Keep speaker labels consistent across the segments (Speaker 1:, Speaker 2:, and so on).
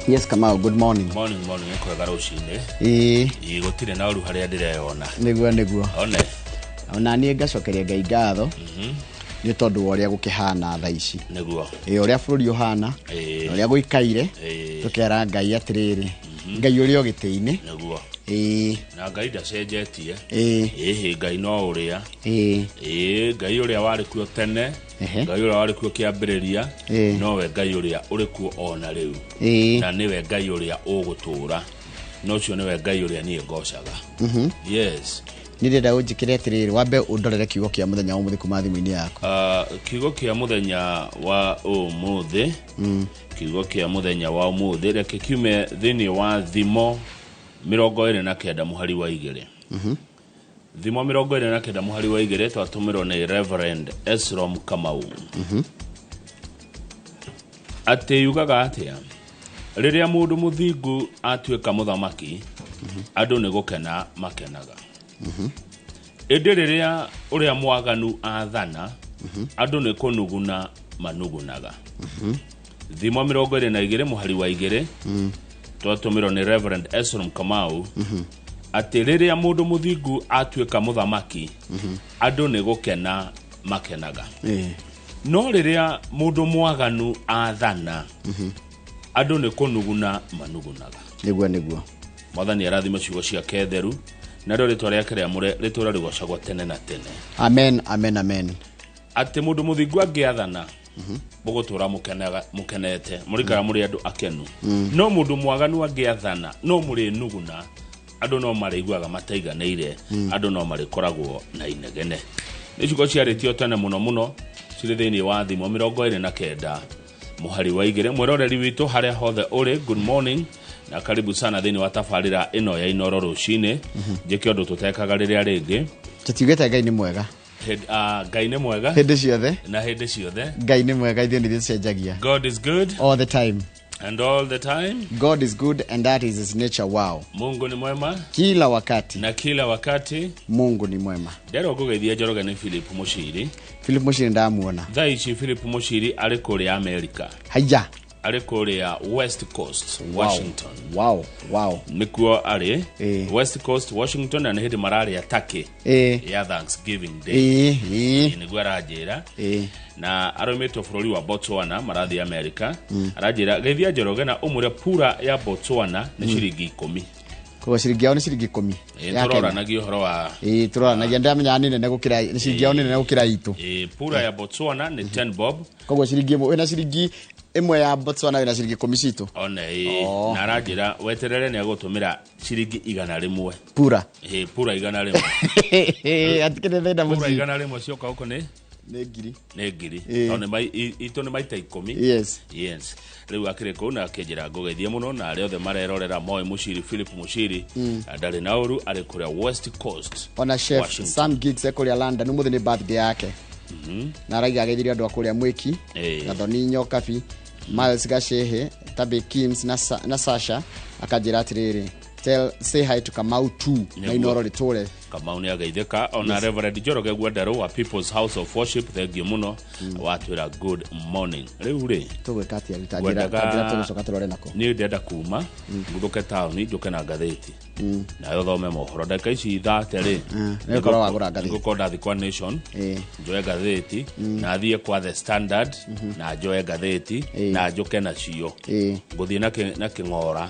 Speaker 1: Yes, Kamau, good morning.
Speaker 2: Morning, morning, nĩ kwega rũcinĩ.
Speaker 1: Ĩĩ.
Speaker 2: Ĩ, gũtirĩ na ũru harĩa ndĩreyona.
Speaker 1: Nĩguo, nĩguo.
Speaker 2: One.
Speaker 1: Ona niĩ ngacokeria Ngai ngatho nĩ tondũ wa ũrĩa gũkĩhana thaa ici.
Speaker 2: Nĩguo.
Speaker 1: Ĩĩ, ũrĩa bũrũri ũhana na ũrĩa gũikaire, tũkera Ngai atĩrĩrĩ, Ngai ũrĩ o gĩtĩ-inĩ.
Speaker 2: Nĩguo.
Speaker 1: Ĩĩ.
Speaker 2: Na Ngai ndacenjetie.
Speaker 1: Ĩĩ.
Speaker 2: Ĩhĩ, Ngai no ũrĩa.
Speaker 1: Ĩĩ.
Speaker 2: Ĩĩ, Ngai ũrĩa warĩ kuo tene, Ngai ũrĩa warĩ kuo kĩambĩrĩria, nowe Ngai ũrĩa ũrĩ kuo ona rĩu. Na nĩwe Ngai ũrĩa ũgũtũũra. Na ũcio nĩwe Ngai ũrĩa niĩ ngocaga. Yes.
Speaker 1: Nĩ ndĩrenda ũnjĩkĩre atĩrĩrĩ, wambe ũndorere kiugo kĩa mũthenya wa ũmũthĩ kuma thimũ-inĩ yaku.
Speaker 2: Kiugo kĩa mũthenya wa ũmũthĩ, kiugo kĩa mũthenya wa ũmũthĩ reke kiume thĩinĩ wa Thimo 29 mũhari wa 2. Thimo 29 mũhari wa 2, twatũmĩrwo nĩ Reverend Esrom Kamau. Atĩ yugaga atĩa? Rĩrĩa mũndũ mũthingu atuĩka mũthamaki, andũ nĩ gũkena makenaga. Ĩndĩ rĩrĩa ũrĩa mwaganu athana, andũ nĩ kũnuguna manugunaga. Thimo 22 mũhari wa 2, twatũmĩrwo nĩ Reverend Esrom Kamau, atĩ rĩrĩa mũndũ mũthingu atuĩka mũthamaki, andũ nĩ gũkena makenaga. No rĩrĩa mũndũ mwaganu athana, andũ nĩ kũnuguna manugunaga.
Speaker 1: Nĩguo, nĩguo.
Speaker 2: Mwathani arathime ciugo ciake theru, narĩo rĩtwa rĩake rĩamũre rĩtũũre rĩgocagwo tene na tene.
Speaker 1: Amen, amen, amen.
Speaker 2: Atĩ mũndũ mũthingu angĩathana, mũgũtũũra mũkenete, mũrĩikara mũrĩ andũ akenu. No mũndũ mwaganu angĩathana, no mũrĩnuguna, andũ no marĩiguaga mataiganĩire, andũ no marĩkoragwo na inegene. Nĩ ciugo ciarĩtio tene mũno mũno, cirĩ thĩinĩ wa Thimo 29 mũhari wa 2. Mwĩroreri witũ harĩa hothe ũrĩ, good morning na karibu sana thĩinĩ wa tabarĩra ĩno ya Inoro rũcinĩ. Njĩke ũndũ tũtekaga rĩrĩa rĩngĩ.
Speaker 1: Tũtiugĩte Ngai nĩ mwega.
Speaker 2: Ngai nĩ mwega.
Speaker 1: Hĩndĩ ciothe.
Speaker 2: Na hĩndĩ ciothe.
Speaker 1: Ngai nĩ mwega, ithuĩ nĩ tũcenjagia.
Speaker 2: God is good.
Speaker 1: All the time.
Speaker 2: And all the time.
Speaker 1: God is good and that is his nature. Wow.
Speaker 2: Mungu ni mwema.
Speaker 1: Kila wakati.
Speaker 2: Na kila wakati.
Speaker 1: Mungu ni mwema.
Speaker 2: Ndero ngũgeithia Njoroge nĩ Philip Mũciri.
Speaker 1: Philip Mũciri ndamuona.
Speaker 2: Thaa ici Philip Mũciri arĩ kũrĩa America.
Speaker 1: Haiya.
Speaker 2: Arĩ kũrĩa West Coast,
Speaker 1: Wow.
Speaker 2: Washington.
Speaker 1: Wow, wow.
Speaker 2: Nĩkuo arĩ. West Coast, Washington, na nĩ hĩndĩ mararĩa turkey ya Thanksgiving Day. Nĩguo aranjĩra. Na araumĩtwo bũrũri wa Botswana, marathiĩ America. Aranjĩra geithia Njoroge na ũmwĩre pura ya Botswana nĩ ciringi 10.
Speaker 1: Koguo ciringi yao nĩ ciringi 10.
Speaker 2: Ĩ,
Speaker 1: Ya Kenya.
Speaker 2: tũroranagia ũhoro wa
Speaker 1: Ĩ, tũroranagia, ndĩramenya nĩ nene gũkĩra, nĩ ciringi yao nĩ nene gũkĩra itũ.
Speaker 2: Ĩ, pura ya Botswana nĩ 10 bob.
Speaker 1: Koguo ciringi ĩmwe, wĩna ciringi ĩmwe ya Botswana wĩna ciringi 10 citũ.
Speaker 2: One, ĩ, na aranjĩra weterere nĩ agũtũmĩra ciringi 100.
Speaker 1: Pura.
Speaker 2: Ĩ, pura 100.
Speaker 1: Atikĩrĩ thĩna
Speaker 2: Pura
Speaker 1: mũciĩ.
Speaker 2: 100 cioka gũkũ nĩ?
Speaker 1: Nĩ ngiri.
Speaker 2: Nĩ ngiri.
Speaker 1: Ĩ.
Speaker 2: Tondũ itũ nĩ maita 10.
Speaker 1: Yes.
Speaker 2: Yes. Rĩu akĩrĩ kũu na akĩnjĩra ngũgeithie mũno na arĩa othe marerorera moĩ Mũciri, Philip Mũciri, ndarĩ na ũru, arĩ kũrĩa West Coast.
Speaker 1: Ona chef
Speaker 2: Washington.
Speaker 1: Sam Giggs e kũrĩa London, ũmũthĩ nĩ birthday yake. Na araiga ageithirie andũ a kũrĩa Mwĩki, Gathoni Nyokabi, Miles Gacehe, Tabe Kims na Sasha, akanjĩra atĩrĩrĩ, tell say hi to Kamau too, na
Speaker 2: Nĩguo.
Speaker 1: Inoro rĩtũre.
Speaker 2: Kamau nĩ ageithĩka. Ona
Speaker 1: Yes.
Speaker 2: Reverend Njoroge Gwenderũ wa People's House of Worship, thengiũ mũno, watwĩra good morning. Rĩu rĩ,
Speaker 1: Tũgwĩka atĩa rĩu? Ta njĩra tũgũcoka tũrore nako.
Speaker 2: Niĩ ndĩrenda kuma nguthũke taũni njũke na ngathĩti nayo thome mohoro ndagĩka ici thate rĩ.
Speaker 1: Nĩ ũkorwo wagũra ngathĩti.
Speaker 2: Ngũkorwo ndathi kwa Nation njoe ngathĩti, na thiĩ kwa The Standard na njoe ngathĩti na njũke nacio. Ngũthiĩ na kĩng'ora.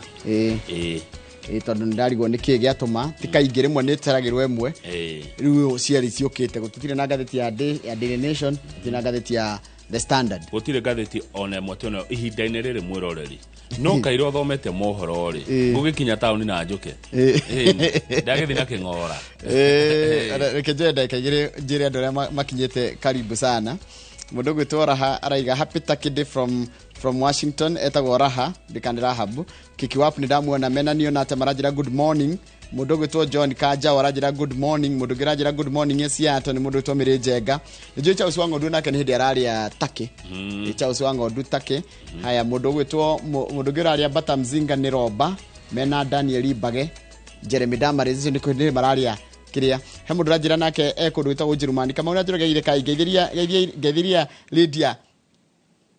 Speaker 1: Ĩ, tondũ nĩ ndarigwo nĩ kĩĩ gĩatũma ti kaingĩ rĩmwe nĩ ĩteragĩrwo ĩmwe. Rĩu cierĩ ciũkĩte, gũtirĩ na ngathĩti ya Daily Nation, gũtirĩ na ngathĩti ya The Standard.
Speaker 2: Gũtirĩ ngathĩti ona ĩmwe twĩnayo ihinda-inĩ rĩrĩ, mwĩroreri, no kaira ũthomete mohoro rĩ, ngũgĩkinya taũni na njũke. Ndagĩthiĩ na kĩng'ora.
Speaker 1: Reke njoe ndagĩka 2 njĩre andũ arĩa makinyĩte karibu sana. Mũndũ ũgwĩtwo Raha araiga happy Turkey Day from Washington, etagwo Raha, ndikane Rahab. Kikiwap nĩ ndamuona menanio nate maranjĩra good morning. Mũndũ ũgwĩtwo John Kajao aranjĩra good morning. Mũndũ ũngĩ aranjĩra good morning e Seattle nĩ mũndũ ũgwĩtwo Mĩrĩ Njenga. Nĩ njũĩ Charles wa Ng'ondu nake nĩ hĩndĩ ararĩa turkey. Charles wa Ng'ondu turkey. Haya, mũndũ ũgwĩtwo mũndũ ũngĩ ũrarĩa Bata Mzinga nĩ Roba mena Daniel Mbage, Jeremy Damaris, icio nĩ kũhĩndĩ mararĩa kĩrĩa. He mũndũ ũranjĩra nake e kũndũ gwĩtagwo Ũjerũmani. Kamau ũranjĩra geire kai, geithiria Lydia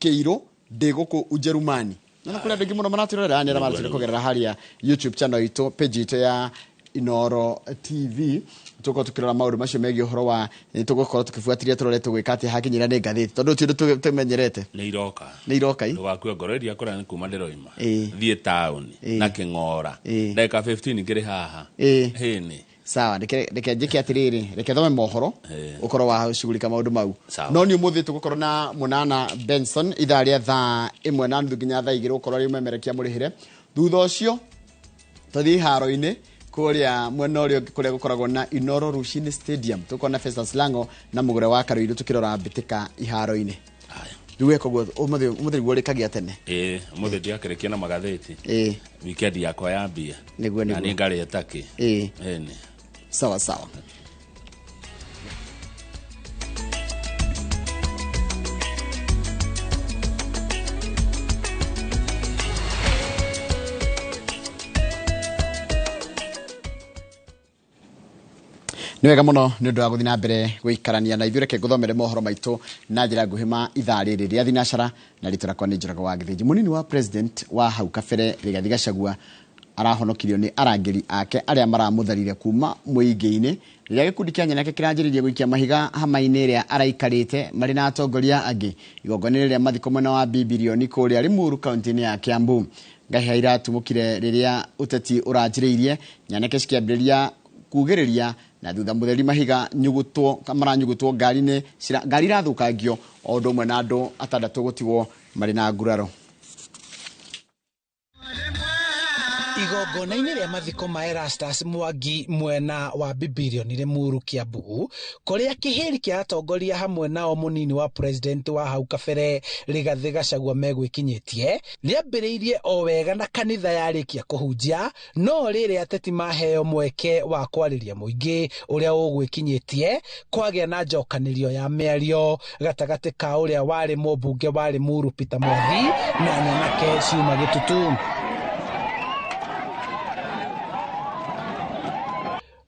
Speaker 1: Kĩirũ, ndĩ gũkũ Ũjerũmani. Na kũrĩ andũ aingĩ mũno maratwĩrorera nĩ arĩa maratwĩrorera kũgerera harĩa YouTube channel itũ, page itũ ya Inooro TV. Tũgũkorwo tũkĩrora maũndũ macio megiĩ ũhoro wa nĩ tũgũkorwo tũkĩbuatĩrĩria tũrore tũgwĩka atĩa hakinyĩra nĩ ngathĩti, tondũ ti ũndũ tũmenyerete.
Speaker 2: Nĩ iroka.
Speaker 1: Nĩ iroka i.
Speaker 2: Ndũgakue ngoro iria kũrĩa nĩ kuma ndĩroima.
Speaker 1: Ĩĩ.
Speaker 2: Thiĩ taũni
Speaker 1: Ĩĩ.
Speaker 2: na kĩng'ora.
Speaker 1: Ĩĩ.
Speaker 2: Ndagĩka 15 ngĩrĩ haha.
Speaker 1: Ĩĩ.
Speaker 2: Hĩni.
Speaker 1: Sawa, reke njĩke atĩrĩrĩ, reke thome mohoro
Speaker 2: Ĩĩ.
Speaker 1: ũkorwo wa shughulika maũndũ mau.
Speaker 2: Sawa.
Speaker 1: No nĩ ũmũthĩ tũgũkorwo na Mũnana Benson ithaa rĩa 1:30 nginya 2:00 ũkorwo arĩ ũmemerekia mũrĩhĩre. Thutha ũcio tũthiĩ iharo-inĩ kũrĩa mwena ũrĩa ũngĩ kũrĩa gũkoragwo na Inooro Rushini Stadium. Tũkorwo na Festus Lango na Mũgũre wa Karũirũ tũkĩrora mbĩtĩka iharo-inĩ.
Speaker 2: Haya.
Speaker 1: Rĩu weka ũguo ũmũthĩ nĩguo ũrĩkagia tene.
Speaker 2: Ĩĩ, ũmũthĩ ndiakĩrĩkia na magathĩti.
Speaker 1: Ĩĩ.
Speaker 2: Weekend yakwa yambia.
Speaker 1: Nĩguo,
Speaker 2: Na
Speaker 1: nĩguo.
Speaker 2: niĩ ngarĩa takĩ.
Speaker 1: Ĩĩ.
Speaker 2: Ĩni.
Speaker 1: Sawa sawa. Nĩ wega mũno nĩ ũndũ wa gũthiĩ na mbere gũikarania na ithuĩ. Reke ngũthomere mohoro maitũ na njĩra nguhĩ ma ithaa rĩrĩ rĩa thinacara, na rĩtwa rĩakwa nĩ Njoroge wa Gĩthĩnji. Mũnini wa president wa hau kabere Rigathi Gachagua arahonokirio nĩ arangĩri ake arĩa maramũtharire kuma mũingĩ-inĩ rĩrĩa gĩkundi kĩa nyanake kĩranjĩrĩirie gũikia mahiga hama-inĩ ĩrĩa araikarĩte marĩ na atongoria angĩ igongona-inĩ rĩa mathiko mwena wa Bibilioni kũrĩa Limuru kaunti-inĩ ya Kiambu. Ngahĩha iratumũkire rĩrĩa ũteti ũranjĩrĩirie, nyanake cikĩambĩrĩria kugĩrĩria na thutha mũtheri mahiga nyugutwo maranyugutwo ngari-inĩ, ngari irathũkangio o ũndũ ũmwe na andũ atandatũ gũtigwo marĩ na nguraro.
Speaker 3: Igongona-inĩ rĩa mathiko ma Erastus Mwangi mwena wa Bibilioni Limuru Kiambu, kũrĩa kĩhĩri kĩa atongoria hamwe nao mũnini wa president wa hau kabere Rigathi Gachagua megwĩkinyĩtie, rĩambĩrĩirie o wega na kanitha yarĩkia kũhunjia, no rĩrĩ ateti maheo mweke wa kwarĩria mũingĩ ũrĩa ũgwĩkinyĩtie, kwagĩa na njokanĩrio ya mĩario gatagatĩ ka ũrĩa warĩ mũmbunge wa Limuru Peter Mwathi na nyanake ciuma gĩtutu.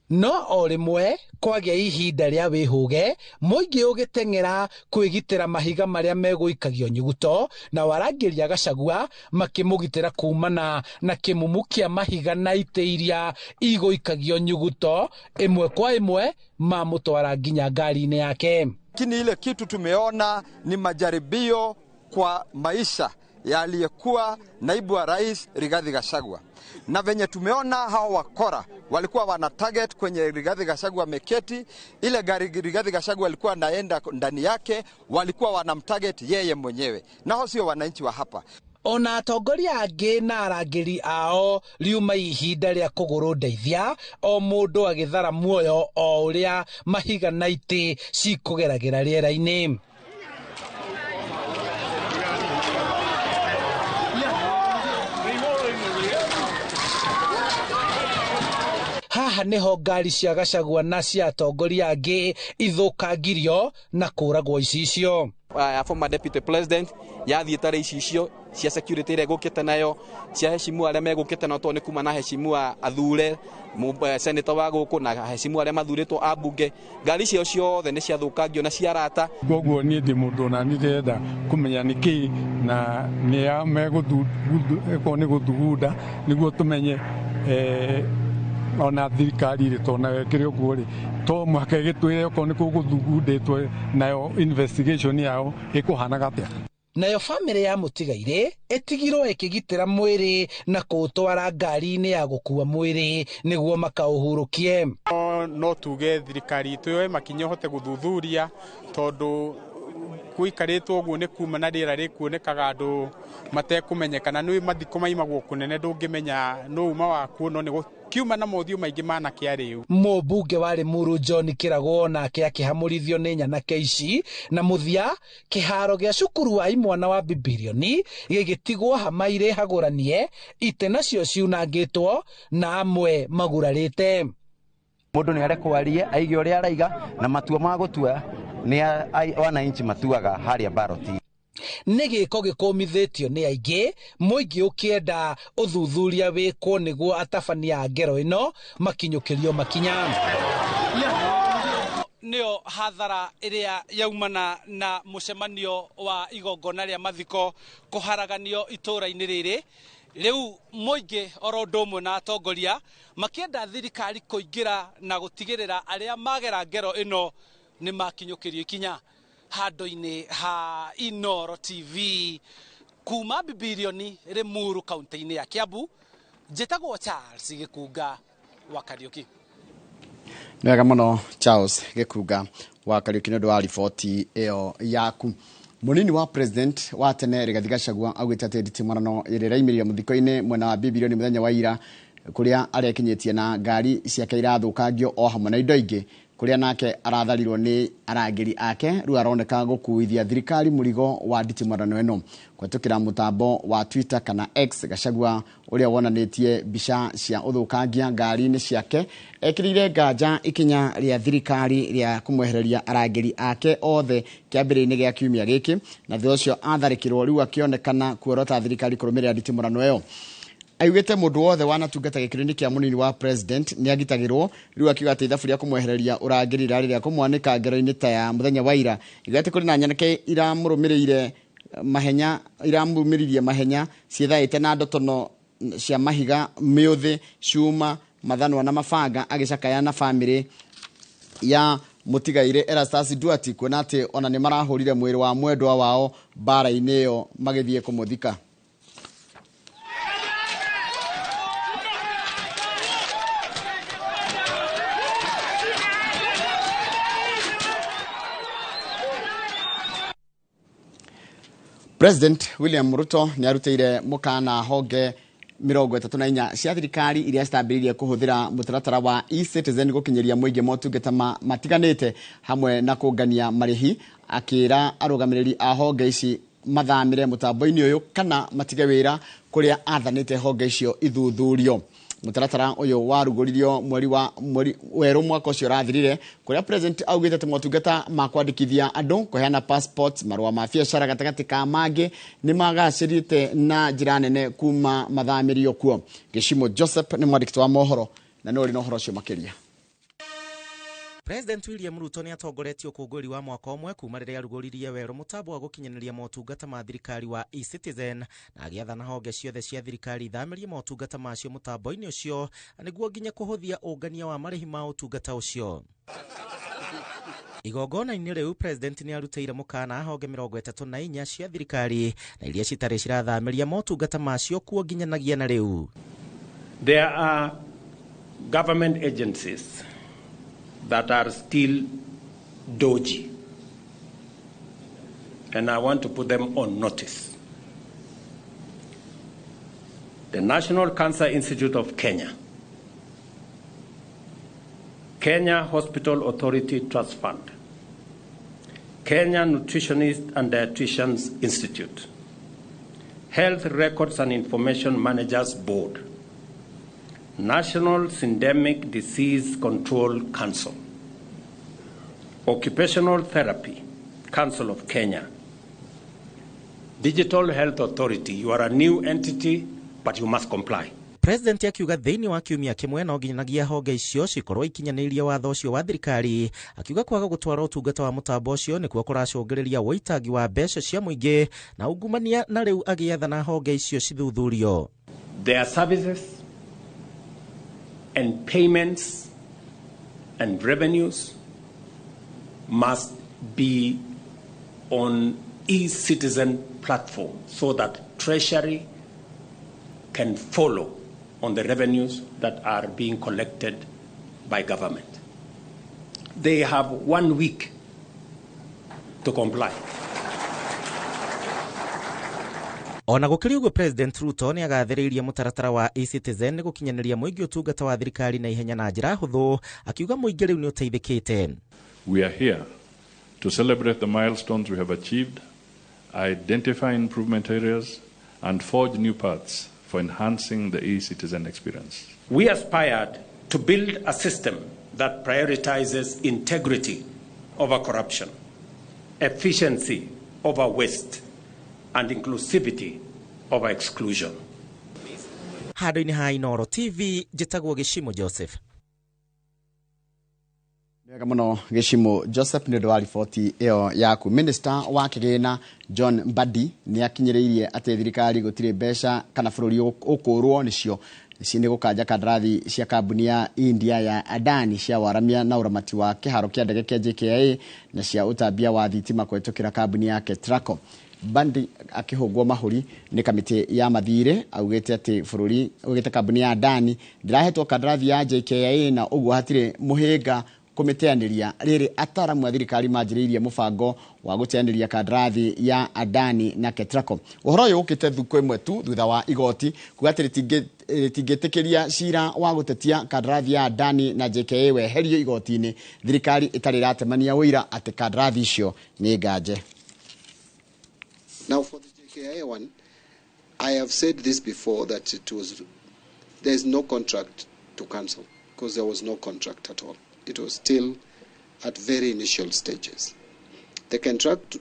Speaker 3: No o rĩmwe kwagĩa ihinda rĩa wĩhũge, mũingĩ ũgĩteng'era kwĩgitĩra mahiga marĩa megũikagio nyuguto, na warangĩria Gachagua makĩmũgitĩra kumana na kĩmumu kĩa mahiga na itĩ iria igũikagio nyuguto ĩmwe kwa ĩmwe mamũtwara nginya ngari-inĩ yake.
Speaker 4: Lakini ile kitu tumeona ni majaribio kwa maisha ya aliyekuwa naibu wa rais Rigathi Gachagua. Na venye tumeona hao wakora walikuwa wana target kwenye Rigathi Gachagua ameketi, ile gari Rigathi Gachagua alikuwa anaenda ndani yake, walikuwa wanamtarget yeye mwenyewe. Na hao sio wananchi wa hapa.
Speaker 3: Ona atongoria angĩ na arangĩri ao riuma ihinda rĩa kũgũrũ ndeithia, o mũndũ agĩthara muoyo o ũrĩa mahiga na itĩ cikũgeragĩra rĩera-inĩ. Haha nĩho ngari cia Gachagua na cia atongoria angĩ ithũkangirio na kũragwo icicio.
Speaker 5: Former deputy president yathiĩ tarĩ icicio cia security ĩrĩa ĩgũkĩte nayo, cia heshimu arĩa megũkĩte nao, tondũ nĩ kuma na heshimu athure senator wa gũkũ na heshimu arĩa mathurĩtwo a bunge. Ngari ciao ciothe nĩ ciathũkangio na ciarata.
Speaker 6: Koguo niĩ ndĩ mũndũ ona niĩ ndĩrenda kũmenya nĩ kĩĩ na nĩ a megũthu-, nĩ gũthugunda nĩguo tũmenye, ona thirikari rĩ, tondũ nayo ĩkĩrĩ ũguo rĩ, to mũhaka ĩgĩtwĩre okorwo nĩ kũgũthugundĩtwo nayo investigation yao ĩkũhanaga atĩa.
Speaker 3: Nayo bamĩrĩ ya mũtigairĩ ĩtigirwo ĩkĩgitĩra mwĩrĩ na kũũtwara ngari-inĩ ya gũkua mwĩrĩ nĩguo makaũhurũkie.
Speaker 7: No tuge thirikari itũ yoe makinya ĩhote gũthuthuria, tondũ gũikarĩtwo ũguo nĩ kuma na rĩera rĩkuonekaga andũ matekũmenyekana. Nĩ mathiko maimagwo kũnene, ndũngĩmenya nũ uma wakuo, no nĩ kiuma na mothiũ maingĩ manake arĩu.
Speaker 3: Mũmbunge wa Limuru John Kĩragwo nake akĩhamũrithio nĩ nyanake ici, na mũthia kĩharo gĩa cukuru wa imwana wa Bibilioni gĩgĩtigwo hama irĩ hagũranie, itĩ nacio ciunangĩtwo na amwe magurarĩte.
Speaker 8: Mũndũ nĩ arekwo arie, aige ũrĩa araiga, na matua ma gũtua nĩ wananchi matuaga harĩa ballot.
Speaker 3: Nĩ gĩko gĩkũmithĩtio nĩ aingĩ, mũingĩ ũkĩenda ũthuthuria wĩkwo nĩguo atabania a ngero ĩno makinyũkĩrio makinya. nĩyo hathara ĩrĩa yaumana na mũcemanio wa igongona rĩa mathiko kũharaganio itũũra-inĩ rĩrĩ. Rĩu mũingĩ oro ũndũ ũmwe na atongoria makĩenda thirikari kũingĩra na gũtigĩrĩra arĩa magera ngero ĩno nĩ makinyũkĩrio ikinya. Handũ-inĩ ha Inooro TV kuma Bibilioni Limuru kaunti-inĩ ya Kiambu, njĩtagwo Charles Gĩkunga wa Kariuki.
Speaker 1: Nĩ wega mũno Charles Gĩkunga wa Kariuki nĩ ũndũ wa riboti ĩyo yaku. Mũnini wa president wa tene Rigathi Gachagua augĩte atĩ nditimũrano ĩrĩa ĩraimĩrire mũthiko-inĩ mwena wa Bibilioni mũthenya wa ira kũrĩa arekinyĩtie na ngari ciake irathũkangio o hamwe na indo ingĩ, kũrĩa nake aratharirwo nĩ arangĩri ake, rĩu aroneka gũkuithia thirikari mũrigo wa nditimũrano ĩno. Kũhetũkĩra mũtambo wa Twitter kana X, Gachagua ũrĩa wonanĩtie mbica cia ũthũkangia ngari-inĩ ciake ekĩrĩire nganja ikinya rĩa thirikari rĩa kũmwehereria arangĩri ake othe kĩambĩrĩria-inĩ gĩa kiumia gĩkĩ, na thutha ũcio atharĩkĩrwo rĩu akĩonekana kuorota thirikari kũrũmĩrĩra nditimũrano ĩyo. Augĩte mũndũ wothe wanatungata gĩkĩro-inĩ kĩa mũnini wa president nĩ agitagĩrwo, rĩu akiuga atĩ ithabu rĩa kũmwehereria ũrangĩri rĩrarĩ rĩa kũmwanĩka ngero-inĩ ta ya mũthenya wa ira. Igati kũrĩ na nyanake iramũrũmĩrĩire mahenya, iramũrũmĩrĩirie mahenya ciĩthaĩte na ndotono cia mahiga, mĩũthĩ, cuma, mathanwa na mabanga, agĩcakaya na bamĩrĩ ya mũtigairĩ Erastus Duarte kuona atĩ ona nĩ marahũrire mwĩrĩ wa mwendwa wao mbara-inĩ ĩyo magĩthiĩ kũmũthika. President William Ruto nĩ arutĩire mũkana honge 34 cia thirikari iria citambĩrĩirie kũhũthĩra mũtaratara wa eCitizen gũkinyĩria mũingĩ motungata matiganĩte hamwe na kũngania marĩhi, akĩra arũgamĩrĩri a honge ici mathamĩre mũtambo-inĩ ũyũ kana matige wĩra kũrĩa athanĩte honge icio ithuthurio. Mũtaratara ũyũ warugũririo mweri wa mweri werũ mwaka ũcio ũrathirire, kũrĩa president augĩte atĩ motungata ma kwandĩkithia andũ, kũheana passports, marũa ma biacara gatagatĩ ka mangĩ nĩ magacĩrĩte na njĩra nene kuma mathamĩrio kuo. Gĩcimo Joseph nĩ mwandĩki wa mohoro na nĩ ũrĩ na ũhoro ũcio makĩria.
Speaker 9: President William Ruto nĩ atongoretie ũkũngũĩri wa mwaka ũmwe kuma rĩrĩa arugũririe werũ mũtambo wa gũkinyanĩria motungata ma thirikari wa eCitizen, na agĩathana honge ciothe cia thirikari ithamĩrie motungata macio mũtambo-inĩ ũcio nĩguo nginya kũhũthia ũngania wa marĩhi ma ũtungata ũcio. Igongona-inĩ rĩu president nĩ arutĩire mũkana honge 34 cia thirikari na iria citarĩ cirathamĩria motungata macio kuo nginyanagia na rĩu.
Speaker 10: There are government agencies that are still dodgy, and I want to put them on notice. The National Cancer Institute of Kenya, Kenya Hospital Authority Trust Fund, Kenya Nutritionists and Dietitians Institute, Health Records and Information Managers Board, National Syndemic Disease Control Council, Occupational Therapy Council of Kenya, Digital Health Authority. You are a new entity, but you must comply.
Speaker 9: President akiuga thĩinĩ wa kiumia kĩmwe no nginyagia honge icio cikorwo ikinyanĩirie watho ũcio wa thirikari, akiuga kwaga gũtwara ũtungata wa mũtambo ũcio nĩkuo kũracũngĩrĩria wũitangi wa mbeca cia mũingĩ na ungumania, na rĩu agĩathana honge icio cithuthurio.
Speaker 10: Their services and payments and revenues must be on e-citizen platform so that Treasury can follow on the revenues that are being collected by government. They have 1 week to comply.
Speaker 9: Ona gũkĩrĩ ũguo, President Ruto nĩ agathĩrĩirie mũtaratara wa eCitizen gũkinyanĩria mũingĩ ũtungata wa thirikari na ihenya na njĩra hũthũ, akiuga mũingĩ rĩu nĩ ũteithĩkĩte.
Speaker 11: We are here to celebrate the milestones we have achieved, identify improvement areas, and forge new paths for enhancing the e-citizen experience.
Speaker 10: We aspired to build a system that prioritizes integrity over corruption, efficiency over waste, and inclusivity over exclusion.
Speaker 9: Handũ-inĩ ha Inooro TV, njĩtagwo Gĩcimo Joseph.
Speaker 1: Wega muno Gĩcimo Joseph nĩ ũndũ wa riboti ĩyo yaku. Minister wa kĩgĩna John Mbadi nĩ akinyĩrĩirie atĩ thirikari gũtirĩ mbeca kana bũrũri ũkũrwo nĩcio nĩ gũkanja kandarathi cia kambuni ya India ya Adani cia waramia na ũramati wa kĩharo kĩa ndege kĩa JKIA na cia ũtambia wa thitima kũhetũkĩra kambuni ya Ketraco. Mbadi akĩhũngwo mahũri nĩ kamĩtĩ ya mathirĩ augĩte atĩ bũrũri augĩte kambuni ya Adani ndĩrahetwo kandarathi ya JKIA na ũguo hatirĩ mũhĩnga kũmĩteanĩria. Rĩrĩ ataramu a thirikari manjĩrĩirie mũbango wa gũteanĩria kandarathi ya Adani na Ketraco. Ũhoro ũyũ ũkĩte thukũ ĩmwe tu thutha wa igoti kuga atĩ rĩtingĩtĩkĩria cira wa gũtetia kandarathi ya Adani na JKIA weherio igoti-inĩ thirikari ĩtarĩ ĩratemania ũira atĩ kandarathi icio nĩ nganje.
Speaker 12: Now for the JKIA one, I have said this before that it was there is no contract to cancel because there was no contract at all. It was still at very initial stages. The contract,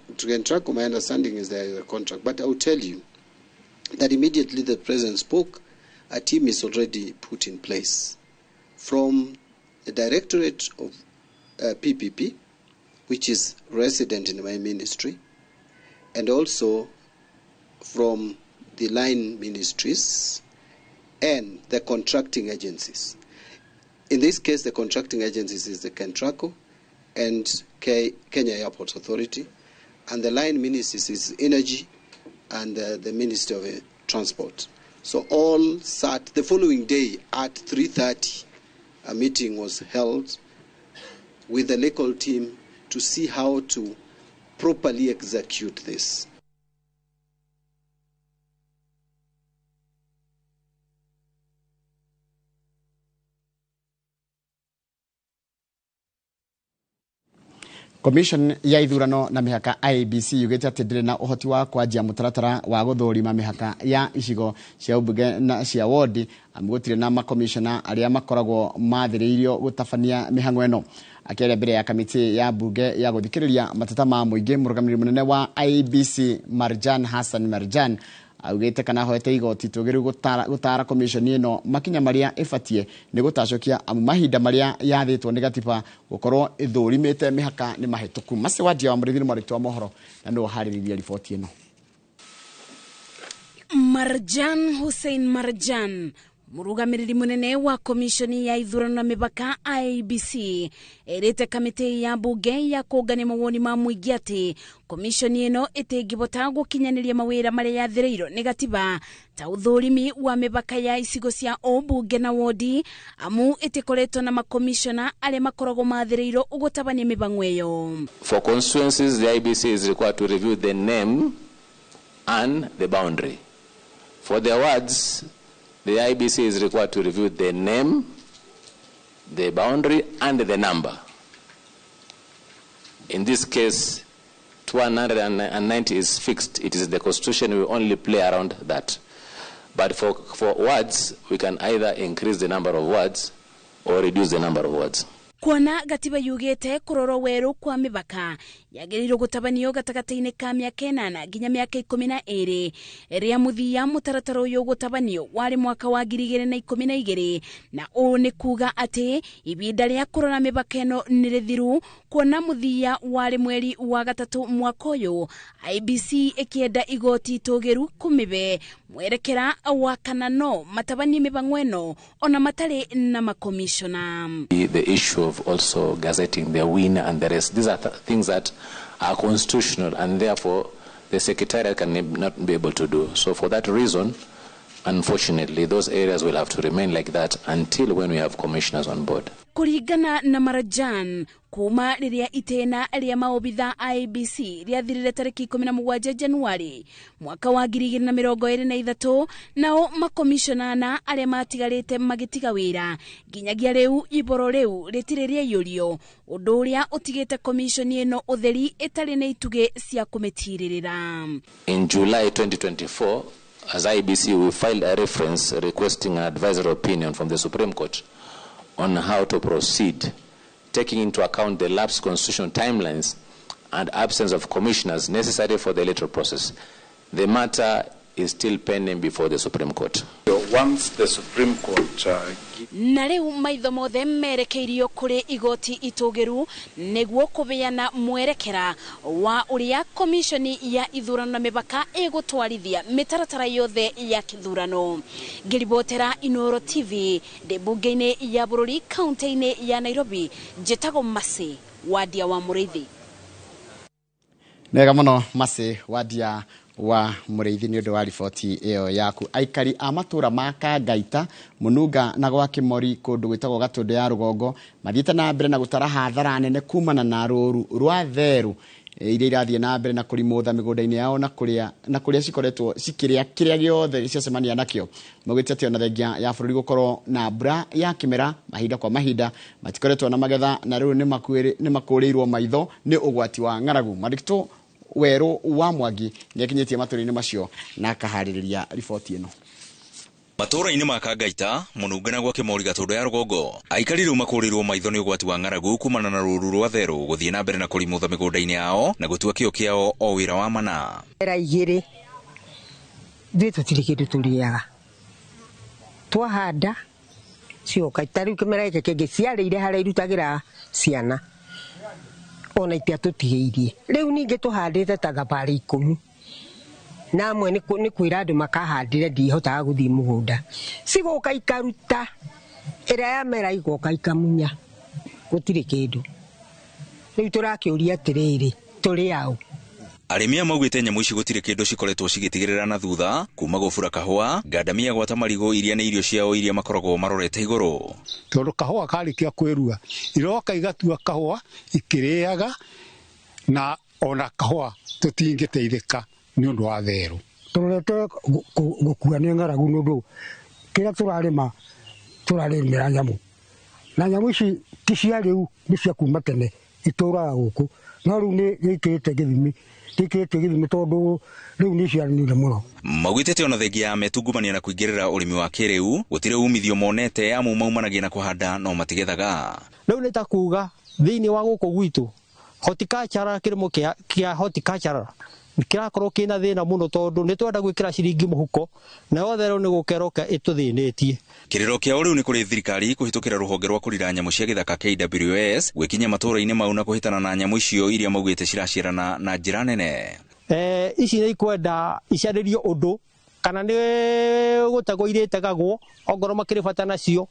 Speaker 12: my understanding is there is a contract, but I will tell you that immediately the president spoke, a team is already put in place from the Directorate of PPP, which is resident in my ministry, and also from the line ministries and the contracting agencies. In this case, the contracting agencies is the Kentraco and Kenya Airports Authority, and the line ministries is Energy and the Ministry of Transport. So all sat the following day at 3:30, a meeting was held with the legal team to see how to properly execute this.
Speaker 1: Commission ya ithurano na mĩhaka IEBC yugĩte atĩ ndĩrĩ na ũhoti wa kwanjia mũtaratara wa gũthũrima mĩhaka ya icigo cia ũmbunge na cia wodi amu gũtirĩ na makomishona arĩa makoragwo mathĩrĩirio gũtabania mĩhang'o ĩno. Akĩaria mbere ya kamĩtĩ ya mbunge ya gũthikĩrĩria mateta ma mũingĩ, mũrũgamĩrĩri mũnene wa IEBC Marjan Hassan Marjan augĩte kana ahoete igoti tũgĩrĩru gũtara commission ĩno makinya marĩa ĩbatie nĩ gũtacũkia amu mahinda marĩa yathĩtwo nĩ gatiba gũkorwo ĩthũrimĩte mĩhaka nĩ mahĩtũku. Mace Wandia wa Mũrĩithi nĩ mwandĩki wa mohoro na nĩwe ũharĩrĩirie riboti ĩno.
Speaker 13: Marjan Hussein Marjan, mũrũgamĩrĩri mũnene wa komishoni ya ithurano na mĩhaka IEBC, ĩrĩte kamĩtĩ ya mbunge ya kũngania mawoni ma mũingĩ atĩ komishoni ĩno ĩtĩngĩbota gũkinyanĩria mawĩra marĩa yathĩrĩirwo nĩ gatiba ta ũthũrimi wa mĩhaka ya icigo cia ũmbunge na wodi amu ĩtĩkoretwo na makomishona arĩa makoragwo mathĩrĩirwo gũtabania mĩbango ĩyo.
Speaker 14: For constituencies, the IEBC is required to review the name and the boundary. For the wards, the IEBC is required to review the name, the boundary, and the number. In this case, 290 is fixed. It is the constitution. We only play around that. But for wards, we can either increase the number of wards or reduce the number of wards.
Speaker 13: Kuona gatiba yugĩte kũrorwo werũ kwa mĩhaka yagĩrĩirwo gũtabanio gatagatĩ-inĩ ka mĩaka 8 nginya mĩaka 12 rĩa mũthia. Mũtaratara ũyũ gũtabanio warĩ mwaka wa 2012 na ũũ nĩ kuga atĩ ibinda rĩa kũrora mĩhaka ĩno nĩ rĩthiru kuona mũthia warĩ mweri wa gatatũ mwaka ũyũ, IEBC ĩkĩenda igoti itũgĩru kũmĩbe mwerekera wa kana no matabanie mĩbango ĩno ona matarĩ na makomishona.
Speaker 14: The issue of also gazetting the winner and the rest. These are things that are constitutional and therefore the secretariat can not be able to do. So for that reason, unfortunately, those areas will have to remain like that until when we have commissioners on board.
Speaker 13: Kũringana na Marjan, kuma rĩrĩa itĩna rĩa maobitha IEBC rĩathirire tarĩki 17 Januari mwaka wa 2023, nao makomishona na arĩa matigarĩte magĩtiga wĩra nginyagia rĩu iboro rĩu rĩtirĩ rĩaiyũrio, ũndũ ũrĩa ũtigĩte komishoni ĩno ũtheri ĩtarĩ na itugĩ cia kũmĩtirĩrĩra.
Speaker 14: In July 2024, as IEBC, we filed a reference requesting an advisory opinion from the Supreme Court on how to proceed, taking into account the lapsed constitutional timelines and absence of commissioners necessary for the electoral process. The matter is still pending before the Supreme Court.
Speaker 15: Once the Supreme Court
Speaker 13: na riu maitho mothe merekeirio kuri igoti itugiru niguo kubeana mwerekera wa uria komishoni ya ithurano na mibaka igutwarithia mitaratara yothe ya kithurano. Ngiribotera Inooro TV ndi bunge-ini ya bururi kaunti-ini ya Nairobi, njitagwo Masi Wadia wa Muriithi.
Speaker 1: Nega muno Masi Wadia wa Muriithi ni undu wa riboti iyo yaku. Aikari a matura ma Kangaita, Mununga na gwa Kimori kundu gwitagwo Gatundu ya Rugongo mathiite na mbere na gutara hathara nene kumana na ruru rwa theru iria irathie na mbere na kurimutha migunda-ini yao na kuria cikoretwo cikiria kiria giothe ciacemania nakio. Maugite ati ona thengia ya bururi gukorwo na mbura ya kimera mahinda kwa mahinda matikoretwo na magetha na riu ni makurirwo maitho ni ugwati wa ng'aragu. Marikito Weru wa Mwangi nĩakinyĩtie matũra-inĩ macio na akaharĩrĩria riboti ĩno.
Speaker 16: Matũra-inĩ ma Kangaita, Mununga na gwa Kimori Gatundu ya Rugongo, aikari rĩu makũrĩrwo maitho nĩ ũgwati wa ng'aragu kumana na rũru rwa therũ gũthiĩ na mbere na kũrimũtha mĩgũnda-inĩ yao na gũtua kĩo kĩao o wĩra wa mana.
Speaker 17: Era igĩrĩ ithuĩ tũtirĩ kĩndũ tũrĩaga, twahanda cioka ta rĩu kĩmera gĩkĩ kĩngĩ ciarĩire harĩa irutagĩra ciana ona itiatũtigĩirie. Rĩu ningĩ tũhandĩte ta thabarĩ 10 na amwe nĩ kwĩra andũ makahandĩre, ndihotaga gũthiĩ mũgũnda, cigoka ikaruta ĩrĩa yamera igoka ikamunya, gũtirĩ kĩndũ. Rĩu tũrakĩũria atĩrĩrĩ, tũrĩ aũ?
Speaker 16: Arĩmi aya maugĩte nyamũ ici gũtirĩ kĩndũ cikoretwo cigĩtigĩrĩra na thutha kuma gũbura kahũa, ngandamia gwata marigũ iria nĩ irio ciao iria makoragwo marorete igũrũ.
Speaker 6: Tondũ kahũa karĩkia kwĩrua iroka igatua kahũa ikĩrĩaga, na ona kahũa tũtingĩteithĩka nĩ ũndũ wa therũ.
Speaker 18: Tũrorete gũkua nĩ ng'aragu nĩ ũndũ kĩrĩa tũrarĩma tũrarĩmĩra nyamũ, na nyamũ ici ti cia rĩu, nĩ cia kuma tene itũraga gũkũ, no rĩu nĩ gĩikĩrĩte gĩthimi gĩkĩrĩte gĩthimi tondũ rĩu nĩ ciaranire mũno.
Speaker 16: Maugĩte ona thengia ya metungumania na kũingĩrĩra ũrĩmi wa kĩrĩu gũtirĩ umithio monete amu maumanagia na kũhanda no matigethaga.
Speaker 19: Rĩu nĩ ta kuga thĩinĩ wa gũkũ gwitũ horticulture, kĩrĩmo kĩa horticulture kĩrakorwo kĩna thĩna mũno tondũ nĩ twenda gwĩkĩra ciringi mũhuko na yothe rĩu nĩ gũkeroka ĩtũthĩnĩtie.
Speaker 16: Kĩrĩro kĩao rĩu nĩ kũrĩ thirikari kũhĩtũkĩra rũhonge rwa kũrira nyamũ cia gĩthaka KWS gwĩkinya matũra-inĩ mau na kũhĩtana na nyamũ icio iria maugĩte ciraciarana na njĩra nene.
Speaker 19: Ici nĩ ikwenda icarĩrio ũndũ kana nĩ gũtegwo irĩtegagwo ongorwo makĩrĩ bata nacio,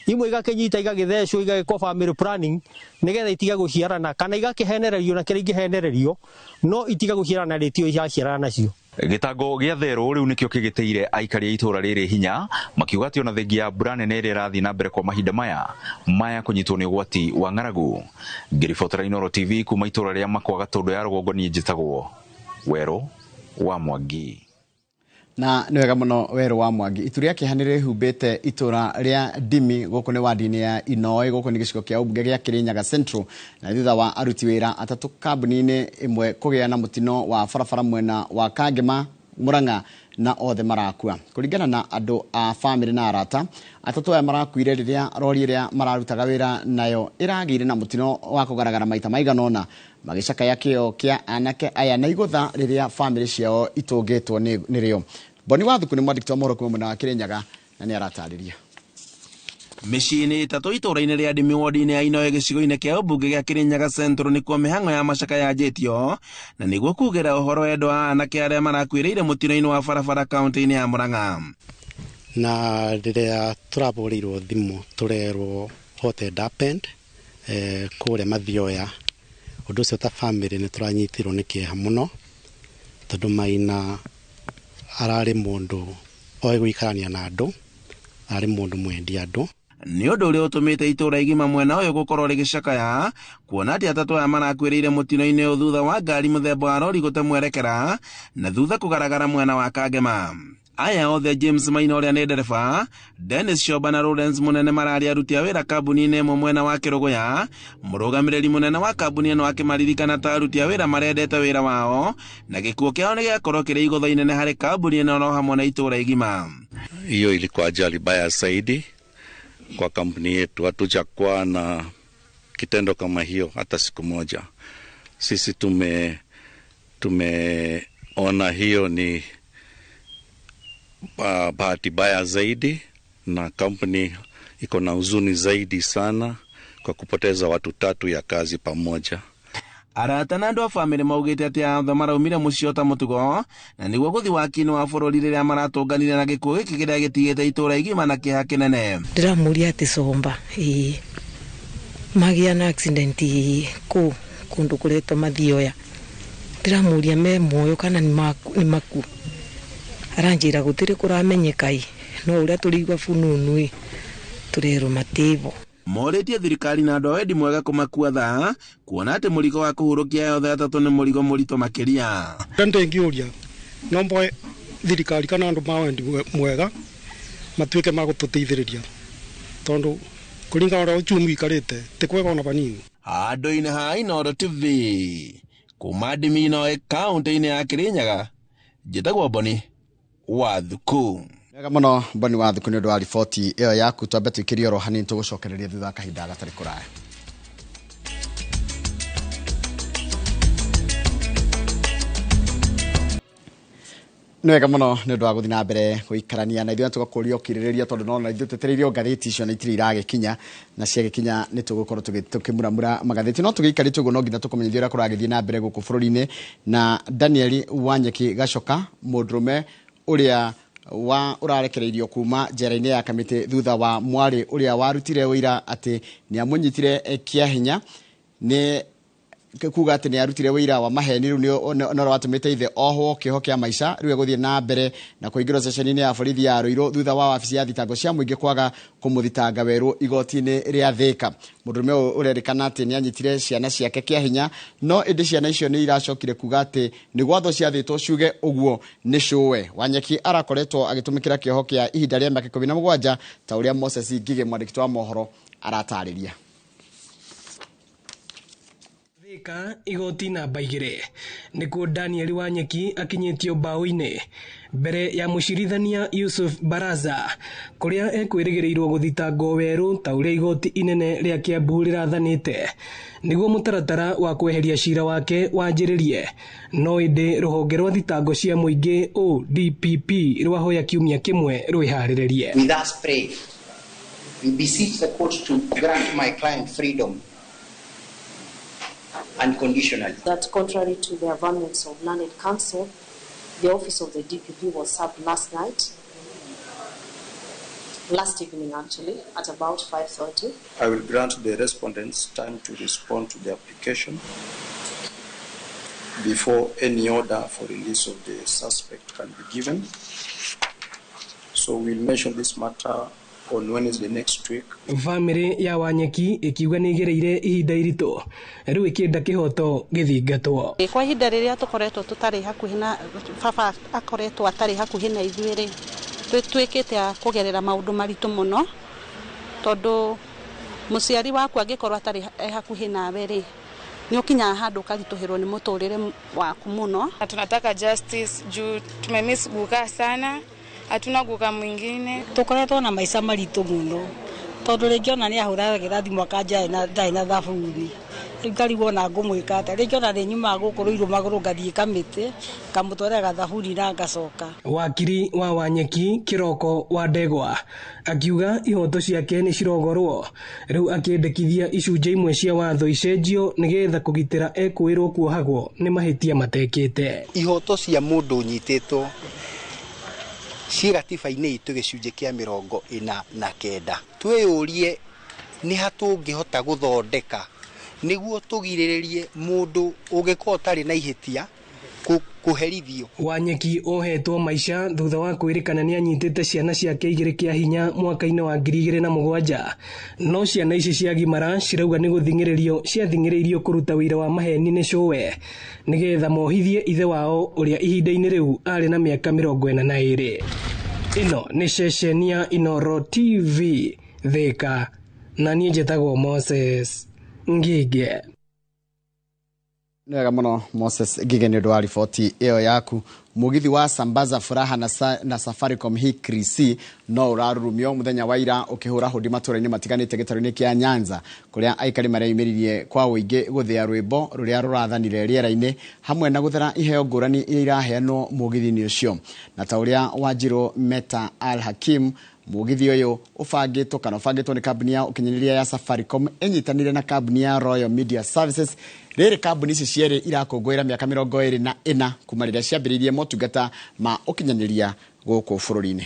Speaker 19: imwe igakĩnyita igagĩthecwo igagĩkwo family planning nĩgetha itige gũciarana, kana igakĩhenererio na kĩrĩa ingĩhenererio no itige gũciarana rĩtio iraciarana nacio.
Speaker 16: Gĩtango gĩa therũ rĩu nĩkĩo kĩgĩtĩire aikari a itũra rĩrĩ hinya makiuga atĩ ona thengia ya mbura nene ĩrĩa ĩrathiĩ na mbere kwa mahinda maya kũnyitwo nĩ ũgwati wa ng'aragu. Ngĩribotera Inooro TV kuma itũra rĩa Makwa Gatundu ya Rũgongo, niĩ njĩtagwo Weru wa Mwangi.
Speaker 1: Na nĩ wega mũno Weru wa Mwangi. Itu rĩa kĩeha nĩ rĩhumbĩte itũra rĩa Ndimi gũkũ nĩ wadi-inĩ ya Inoĩ, gũkũ nĩ gĩcigo kĩa ũmbunge gĩa Kĩrĩnyaga Central, na thutha wa aruti wĩra atatũ kambuni-inĩ ĩmwe kũgĩa na mũtino wa barabara mwena wa Kangema Murang'a na othe marakua. Kũringana na andũ a famĩlĩ na arata, atatũ aya marakuire rĩrĩa rori ĩrĩa mararutaga wĩra nayo ĩragĩire na mũtino wa kũgaragara maita maigana ũna, magĩcakaya kĩo kĩa anake aya na igũtha rĩrĩa famĩlĩ ciao itũngĩtwo nĩrĩo. Boni Wathuku nĩ mwandĩki wa mohoro kuma mwena wa Kĩrĩnyaga na nĩ aratarĩria.
Speaker 20: Mĩciĩ-inĩ ĩtatũ itũra-inĩ rĩa Ndimi ward-inĩ ya Inoĩ gĩcigo-inĩ kĩa ũmbunge gĩa Kĩrĩnyaga Central nĩkuo mĩhang'o ya macaka yanjĩtio na nĩguo kugĩra ũhoro endwa a anake arĩa marakuĩrĩire mũtino-inĩ wa barabara kaunti-inĩ ya Murang'a.
Speaker 21: Na rĩrĩa tũrahũrĩirwo thimũ tũrerwo what had happened kũrĩa Mathioya, ũndũ ũcio ta family nĩ tũranyitirwo nĩ kĩeha mũno tondũ Maina ararĩ mũndũ oĩ gũikarania na andũ, ararĩ mũndũ mwendi andũ.
Speaker 20: Nĩ ũndũ ũrĩa ũtũmĩte itũra igima mwena ũyũ gũkorwo rĩgĩcakaya kuona atĩ atatũ aya marakuĩrĩire mũtino-inĩ ũyũ thutha wa ngari mũthemba wa rori gũte mwerekera na thutha kũgaragara mwena wa Kangema. Aya othe James Maina ũrĩa nĩ ndereba, Dennis Shoba na Lawrence Munene mararĩ aruti a wĩra kambuni-inĩ ĩmwe mwena wa Kĩrũgũya. Mũrũgamĩrĩri mũnene wa kambuni ĩno akĩmaririkana ta aruti a wĩra marendete wĩra wao na gĩkuũ kĩao nĩ gĩakorwo kĩrĩ igũtha inene harĩ kambuni ĩno no hamwe na itũra igima.
Speaker 15: Hiyo ilikuwa ajali baya zaidi kwa kampuni yetu. Hatujakuwa na kitendo kama hiyo hata siku moja. Sisi tumeona hiyo ni Bahati baya zaidi, na kampuni iko na huzuni zaidi sana kwa kupoteza watu tatu ya kazi pamoja.
Speaker 20: Arata na andũ a bamĩrĩ maugĩte atĩ othe maraumire mũciĩ o ta mũtugo na nĩguo gũthiĩ waki-inĩ wa bũrũri rĩrĩa maratũnganire na gĩkuũ gĩkĩ kĩrĩa gĩtigĩte itũũra igima na kĩeha kĩnene.
Speaker 2: Ndĩramũria atĩ comba ĩĩ magĩa na accident kũ kũndũ kũretwo Mathioya, ndĩramũria me muoyo kana nĩ maku, aranjĩra gũtirĩ kũramenyeka ĩ, no ũrĩa tũrĩigua fununu ĩ tũrerwo matĩbo.
Speaker 20: Morĩtie thirikari na andũ a wendi mwega kũmakua thaa kuona atĩ mũrigo wa kũhurũkia othe atatũ nĩ mũrigo mũritũ makĩria.
Speaker 22: Ndĩngĩũria no mboe thirikari kana andũ ma wendi mwega matuĩke ma gũtũteithĩrĩria tondũ kũringana ũrĩa uchumi ũikarĩte ti kwega ona vanini.
Speaker 20: Handũ-inĩ ha Inooro TV kuma Ndimino kaũntĩ-inĩ ya Kirinyaga, njĩtagwo Boni wa Thuku.
Speaker 1: Wega mũno Boni wa Thuku nĩ ũndũ wa riboti ĩyo yaku. Twambe twĩkĩrie oro hanini, tũgũcokereria thutha wa kahinda gatarĩ kũraya. Nĩ wega mũno nĩ ũndũ wa gũthiĩ na mbere gũikarania na ithuĩ na tũgakũria ũkirĩrĩria tondũ no na ithuĩ twetereirio ngathĩti icio na itirĩ iragĩkinya, na ciagĩkinya nĩ tũgũkorwo tũkĩmuramura magathĩti, no tũgĩikarĩte ũguo no nginya tũkũmenyithia ũrĩa kũragĩthiĩ na mbere gũkũ bũrũri-inĩ. Na Daniel Wanyeki Gacoka, mũndũrũme ũrĩa wa ũrarekereirio kuma njera-inĩ ya Kamĩtĩ thutha wa mwarĩ ũrĩa warutire ũira atĩ nĩ amũnyitire kĩa hinya, nĩ kuga atĩ nĩ arutire ũira wa maheni, rĩu nĩ ũrĩa watũmĩte ithe ohwo kĩoho kĩa maica, rĩu egũthiĩ na mbere na kũingĩrwo ceceni-inĩ ya borithi ya Ruiru thutha wa wabici ya thitango cia mũingĩ kwaga kũmũthitanga werũ igoti-inĩ rĩa Thĩka. Mũndũrũme ũyũ ũrerĩkana atĩ nĩ anyitire ciana ciake kĩa hinya, no ĩndĩ ciana icio nĩ iracokire kuga atĩ nĩ gwatho ciathĩtwo ciuge ũguo nĩ cũwe. Wanyeki arakoretwo agĩtũmĩkĩra kĩoho kĩa ihinda rĩa mĩaka 17 ta ũrĩa Moses Ngigĩ mwandĩki wa mohoro aratarĩria.
Speaker 23: Thika igoti namba 2 nĩkuo Daniel Wanyeki akinyĩtio mbaũ-inĩ mbere ya mũcirithania Yusuf Baraza kũrĩa ekwĩrĩgĩrĩirwo gũthitangwo werũ ta ũrĩa igoti inene rĩa Kiambu rĩrathanĩte nĩguo mũtaratara wa kweheria cira wake wanjĩrĩrie, no ĩndĩ rũhonge rwa thitango cia mũingĩ ODPP rwahoya kiumia kĩmwe rwĩharĩrĩrie.
Speaker 24: We thus pray, we beseech the court to grant my client freedom unconditionally.
Speaker 25: That contrary to the averments of learned counsel, the office of the DPP was served last evening actually, at about 5:30.
Speaker 26: I will grant the respondents time to respond to the application before any order for release of the suspect can be given. So we'll mention this matter on Wednesday next week.
Speaker 23: Family ya Wanyeki ikiuga nĩ igereire ihinda iritũ rĩu ĩkĩenda kĩhoto gĩthingatwo.
Speaker 27: Kwa ihinda rĩrĩa tũkoretwo tũtarĩ hakuhĩ na baba akoretwo atarĩ hakuhĩ na ithuĩ rĩ, twĩkĩte a kũgerera maũndũ maritũ mũno tondũ mũciari waku angĩkorwo atarĩ hakuhĩ nawe rĩ, nĩ ũkinyaga handũ ũkaritũhĩrwo nĩ mũtũrĩre waku mũno.
Speaker 28: Tunataka justice juu tumemiss guka sana, hatuna guka mwingine.
Speaker 29: Tukoretwo na maica maritũ mũno tondũ rĩngĩ ona nĩ ahũragĩra thimũ akanja ndarĩ na thabuni, rĩu ngarigwo ona ngũmwĩka atĩa, rĩngĩ ona nĩ nyumaga gũkũ Rũirũ magũrũ ngathiĩ Kamĩtĩ ngamũtwarĩra gathabuni na ngacoka.
Speaker 23: Wakiri wa Wanyeki Kĩroko wa Ndegwa akiuga ihoto ciake nĩ cirogorwo, rĩu akĩendekithia icunjĩ imwe cia watho icenjio nĩgetha kũgitĩra ekũĩrwo kuohagwo nĩ mahĩtia matekĩte.
Speaker 24: Ihoto cia mũndũ ũnyitĩtwo ciĩ gatiba-inĩ itũ gĩcunjĩ kĩa 49. Twĩyũrie nĩ ha tũngĩhota gũthondeka nĩguo tũgirĩrĩrie mũndũ ũngĩkorwo ũtarĩ na ihĩtia kũherithio.
Speaker 23: Wanyeki ohetwo maica thutha wa kwĩrĩkana nĩ anyitĩte ciana ciake igĩrĩ kĩa hinya mwaka-inĩ wa 2007, no ciana ici ciagimara cirauga nĩ gũthing'ĩrĩrio ciathing'ĩrĩirio kũruta wĩra wa maheni nĩ cũwe nĩgetha mohithie ithe wao ũrĩa ihinda-inĩ rĩu arĩ na mĩaka 42. Ĩno nĩ ceceni ya Inooro TV Thika, na niĩ njĩtagwo Moses Ngige.
Speaker 1: Nĩ wega mũno Moses Ngige nĩ ũndũ wa riboti ĩyo yaku. Mũgithi wa Sambaza Furaha na Safaricom Hikrisi no ũrarurumio mũthenya wa ira ũkĩhũra hũndi matũũra-inĩ matiganĩte gĩtarũ-inĩ kĩa Nyanza, kũrĩa aikari mareyumĩririe kwa ũingĩ gũthĩa rwĩmbo rũrĩa rũrathanire rĩera-inĩ hamwe na gũthera iheo ngũrani iria iraheanwo mũgithi-inĩ ũcio. Na ta ũrĩa Wanjirũ Meta Al Hakim, mũgithi ũyũ ũbangĩtwo kana ũbangĩtwo nĩ kambuni ya ũkinyanĩria ya Safaricom ĩnyitanĩire na kambuni ya Royal Media Services. Rĩrĩ kambuni ici cierĩ irakũngũĩra mĩaka 24 kuma rĩrĩa ciambĩrĩirie motungata ma ũkinyanĩria gũkũ bũrũri-inĩ.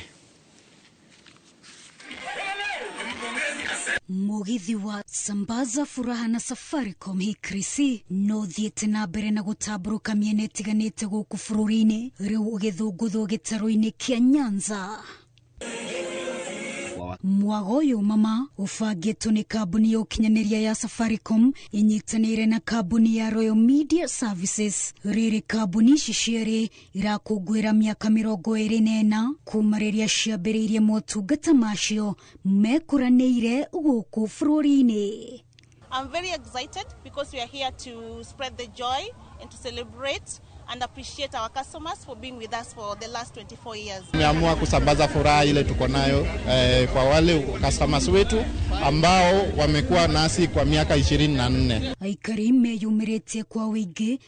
Speaker 3: Mũgithi wa Sambaza Furaha na Safaricom Hikrisi no thiĩte na mbere na gũtambũrũka mĩena ĩtiganĩte gũkũ bũrũri-inĩ, rĩu ũgĩthũngũthwo gĩtarũ-inĩ kĩa Nyanza. Mwago ũyũ mama ũbangĩtwo nĩ kambuni ya ũkinyanĩria ya Safaricom ĩnyitanĩire na kambuni ya Royal Media Services. Rĩrĩ kambuni ici cierĩ irakũngũĩra mĩaka 24 kuma rĩrĩa ciambĩrĩirie motungata macio mekũranĩire gũkũ bũrũri-inĩ.
Speaker 4: I'm very excited because we are here to spread the joy and to celebrate and appreciate our customers for being with us for the last 24 years.
Speaker 5: Tumeamua kusambaza furaha ile tuko nayo kwa wale customers wetu ambao wamekuwa nasi kwa miaka 24.
Speaker 3: Aikari meyumĩrĩtie kwa wĩingĩ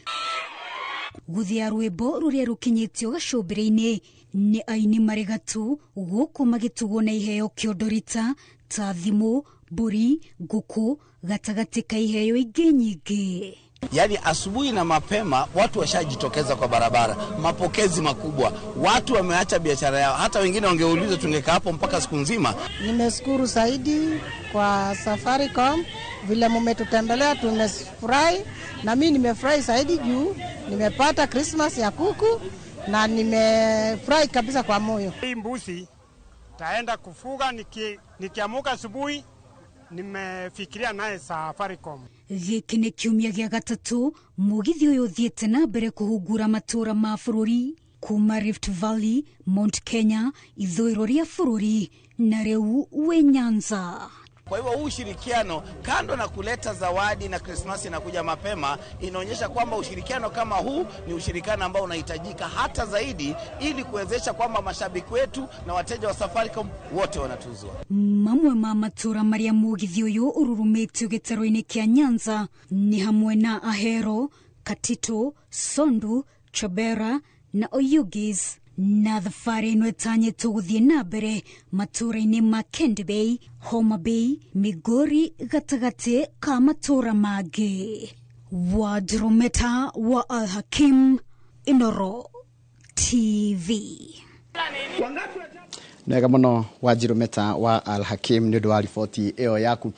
Speaker 3: gũthĩa rwĩmbo rũrĩa rũkinyĩtio gacũmbĩrĩ-inĩ nĩ aini marĩ gatũ gũkũ magĩtugwo na iheo kĩondorita ta thimũ, mbũri, ngũkũ gatagatĩ ka iheo ingĩ nyingĩ.
Speaker 7: Yaani asubuhi na mapema watu washajitokeza kwa barabara, mapokezi makubwa, watu wameacha biashara yao, hata wengine wangeuliza tungekaa hapo mpaka siku nzima.
Speaker 8: Nimeshukuru zaidi kwa Safaricom vile mmetutembelea, tumefurahi na mimi nimefurahi zaidi juu nimepata Christmas ya kuku na nimefurahi kabisa kwa moyo.
Speaker 9: Hii mbuzi taenda kufuga nikiamuka asubuhi nimefikiria naye Safaricom.
Speaker 3: Gĩkĩ nĩ kiumia gĩa gatatũ mũgithi ũyũ ũthiĩte na mbere kũhungura matũũra ma bũrũri kuma Rift Valley, Mount Kenya, ithũĩro rĩa bũrũri na rĩu wĩ Nyanza.
Speaker 7: Kwa hivyo huu ushirikiano, kando na kuleta zawadi na Krismasi inakuja mapema, inaonyesha kwamba ushirikiano kama huu ni ushirikiano ambao unahitajika hata zaidi ili kuwezesha kwamba mashabiki wetu na wateja wa Safaricom wote wanatuzwa.
Speaker 3: Mamwe ma matũũra marĩa mũgithi ũyũ ũrurumĩtio gĩtarũ-inĩ kĩa Nyanza nĩ hamwe na Ahero, Katito, Sondu, Chabera na Oyugis. Na thabarĩ ĩno ĩtanyĩtwo gũthiĩ na mbere matũũra-inĩ ma Kendu Bay, Homa Bay, Migori gatagatĩ ka matũũra mangĩ. Wanjirũ wa Al Hakim, Inoro TV.
Speaker 1: Nega mũno Wanjirũ Meta wa Al Hakim nĩ ũndũ wa riboti ĩyo yaku.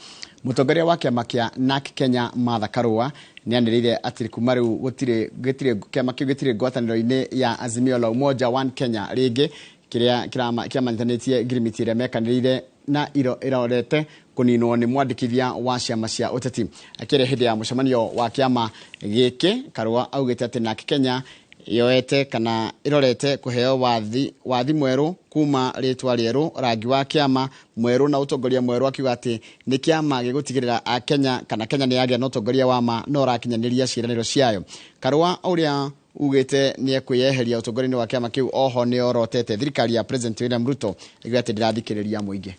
Speaker 1: Mũtongoria wa kĩama kĩa NARC Kenya Martha Karua nĩanĩrĩire atĩ kuma rĩu gũtirĩ kĩama kĩu gĩtirĩ ngwatanĩro-inĩ ya Azimio la Umoja One Kenya rĩngĩ, kĩrĩa kĩamanyitanĩtie ngirimiti ĩrĩa mekanĩrĩire na ĩrorete kũninwo nĩ mwandĩkithia wa ciama cia ũteti. Akĩaria hĩndĩ ya mũcemanio wa kĩama gĩkĩ, Karua augĩte atĩ NARC Kenya yoete kana ĩrorete kũheo wathi mwerũ kuma rĩtwa rĩerũ, rangi wa kĩama mwerũ na ũtongoria mwerũ, akiuga atĩ nĩ kĩama gĩgũtigĩrĩra a Kenya kana Kenya nĩ yagĩa na ũtongoria wa ma na ũrakinyanĩria ciĩranĩro ciayo. Karua ũrĩa ugĩte nĩ ekwĩyeheria ũtongoria-inĩ wa kĩama kĩu oho nĩ orotete thirikari ya President William Ruto ĩgiuga atĩ ndĩrathikĩrĩria mũingĩ.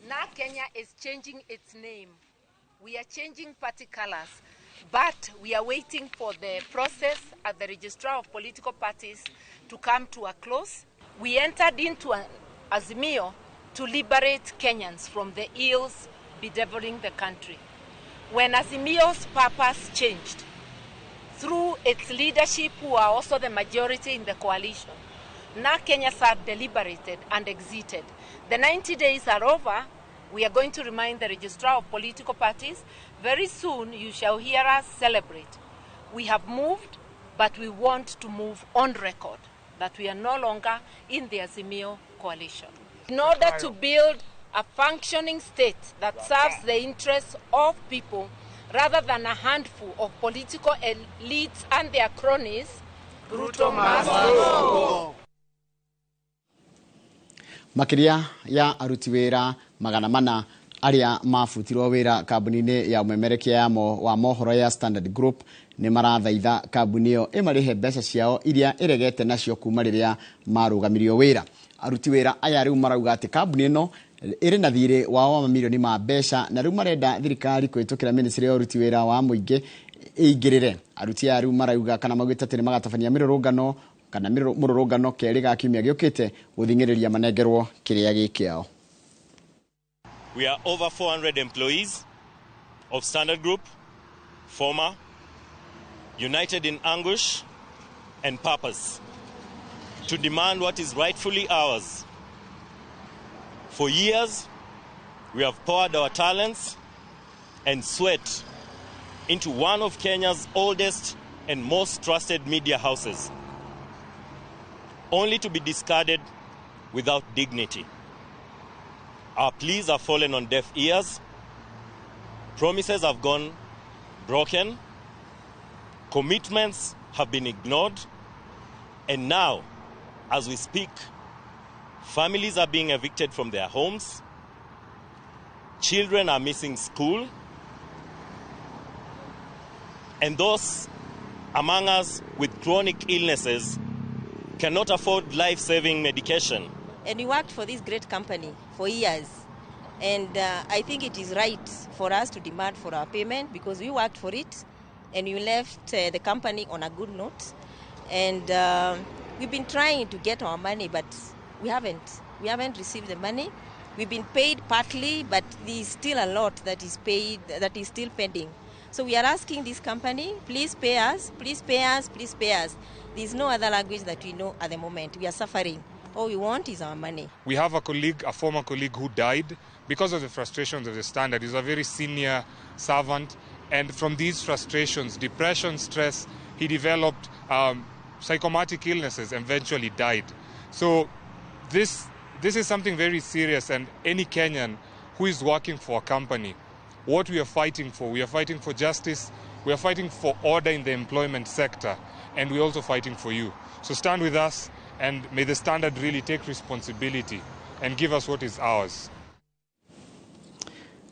Speaker 10: NARC Kenya is changing its name. We are changing party colors. But we are waiting for the process at the registrar of political parties to come to a close. We entered into an Azimio to liberate Kenyans from the ills bedeviling the country. When Azimio's purpose changed, through its leadership, who are also the majority in the coalition, NARC Kenya sat deliberated and exited. The 90 days are over. We are going to remind the registrar of political parties. Very soon you shall hear us celebrate. We have moved, but we want to move on record that we are no longer in the Azimio coalition. In order to build a functioning state that serves the interests of people rather than a handful of political elites and their cronies, Ruto must go.
Speaker 1: Makiria ya aruti wĩra 400 Arĩa mabutirwo wĩra kambuni-inĩ ya ũmemerekia ya wa mohoro ya Standard Group nĩ marathaitha kambuni ĩyo ĩmarĩhe mbeca ciao iria ĩregete nacio kuma rĩrĩa marũgamirio wĩra. Aruti wĩra aya rĩu marauga atĩ kambuni ĩno ĩrĩ na thirĩ wao wa mamirioni ma mbeca na rĩu marenda thirikari kũhĩtũkĩra ministry ya ũruti wĩra wa mũingĩ ĩingĩrĩre. Aruti aya rĩu marauga kana maugĩte atĩ nĩ magatabania mĩrũrũngano kana mũrũrũngano kerĩ ga kiumia gĩũkĩte gũthing'ĩrĩria manengerwo kĩrĩa gĩ kĩao.
Speaker 6: We are over 400 employees of Standard Group, former, united in anguish and purpose to demand what is rightfully ours. For years, we have poured our talents and sweat into one of Kenya's oldest and most trusted media houses, only to be discarded without dignity. Our pleas have fallen on deaf ears, promises have gone broken, commitments have been ignored, and now, as we speak, families are being evicted from their homes, children are missing school, and those among us with chronic illnesses cannot afford life-saving medication.
Speaker 11: And we worked for this great company for years. And I think it is right for us to demand for our payment because we worked for it and we left the company on a good note. And we've been trying to get our money, but we haven't. We haven't received the money. We've been paid partly, but there's still a lot that is paid, that is still pending. So we are asking this company, please pay us, please pay us, please pay us. There's no other language that we know at the moment. We are suffering. All we want is our money.
Speaker 12: We have a colleague, a former colleague who died because of the frustrations of the Standard. He's a very senior servant. And from these frustrations, depression, stress, he developed psychomatic illnesses and eventually died. So this is something very serious, and any Kenyan who is working for a company, what we are fighting for, we are fighting for justice, we are fighting for order in the employment sector, and we're also fighting for you. So stand with us, and may the Standard really take responsibility and give us what is ours.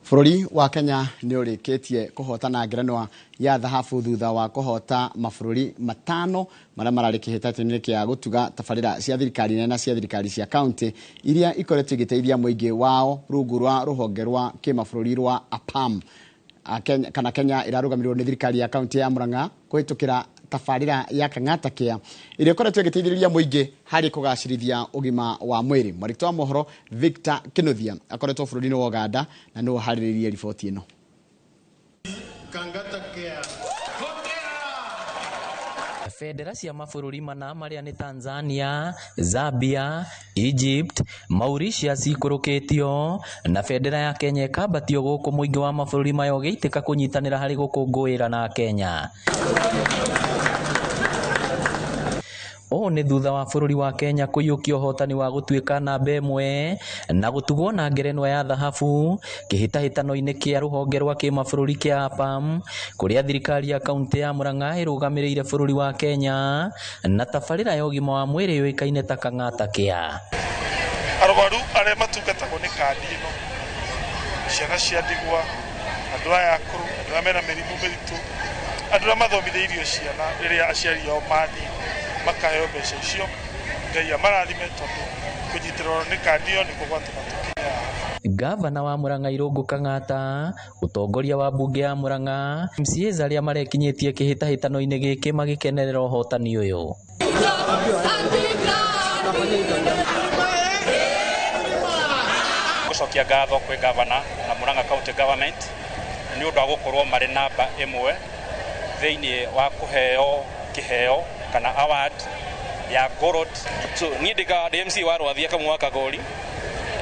Speaker 1: Bũrũri wa Kenya nĩ ũrĩkĩtie kũhotana ngerenwa ya thahabu thutha wa kũhota mabũrũri matano marĩa mararĩ kĩhĩtahĩtano-inĩ kĩa gũtuga tabarĩra cia thirikari nene na cia thirikari cia kaunti iria ikoretwo igĩteithia mũingĩ wao rungu rwa rũhonge rwa kĩmabũrũri rwa APAM. Kana Kenya ĩrarũgamĩrĩrwo nĩ thirikari ya kaunti ya Murang'a kũhĩtũkĩra tabarĩra ya Kang'ata Care ĩrĩa ĩkoretwo ĩgĩteithĩrĩria mũingĩ harĩ kũgacĩrithia ũgima wa mwĩrĩ. Mwandĩki wa mohoro Victor Kinuthia akoretwo bũrũri-inĩ wa Uganda na nĩwe ũharĩrĩirie riboti ĩno.
Speaker 13: Kang'ata Care.
Speaker 14: Bendera cia mabũrũri mana marĩa nĩ Tanzania, Zambia, Egypt, Mauritius ikũrũkĩtio na bendera ya Kenya ĩkambatio gũkũ mũingĩ wa mabũrũri maya ũgĩitĩka kũnyitanĩra harĩ gũkũngũĩra na Kenya. Ũũ nĩ thutha wa bũrũri wa Kenya kũiyũkia ũhotani wa gũtuĩka namba ĩmwe na gũtugwo na ngerenwa ya thahabu kĩhĩtahĩtano-inĩ kĩa rũhonge rwa kĩmabũrũri kĩa APAM kũrĩa thirikari ya kaunti ya Murang'a ĩrũgamĩrĩire bũrũri wa Kenya na tabarĩra ya ũgima wa mwĩrĩ yũĩkaine ta Kang'ata Care.
Speaker 16: Arwaru arĩa matungatagwo nĩ kandi ĩno, ciana cia ndigwa, andũ aya akũrũ, andũ arĩa mena mĩrimũ mĩritũ, andũ arĩa mathomithĩirio ciana rĩrĩa aciari ao mathiĩ makaheo mbeca icio. Ngai amarathime tondũ kũnyitĩrĩrwo nĩ kandi ĩyo nĩkuo gwatũma tũkinye haha.
Speaker 14: Gavana wa Murang'a Irũngũ Kang'ata, ũtongoria wa mbunge ya Murang'a, MCAs arĩa marekinyĩtie kĩhĩtahĩtano-inĩ gĩkĩ magĩkenerera ũhotani ũyũ.
Speaker 17: Gũcokia ngatho kwĩ gavana na Murang'a County Government nĩ ũndũ wa gũkorwo marĩ namba ĩmwe thĩinĩ wa kũheo kĩheo kana award ya gold.
Speaker 18: So niĩ ndĩ MC wa Rwathia Kamau wa Kagori.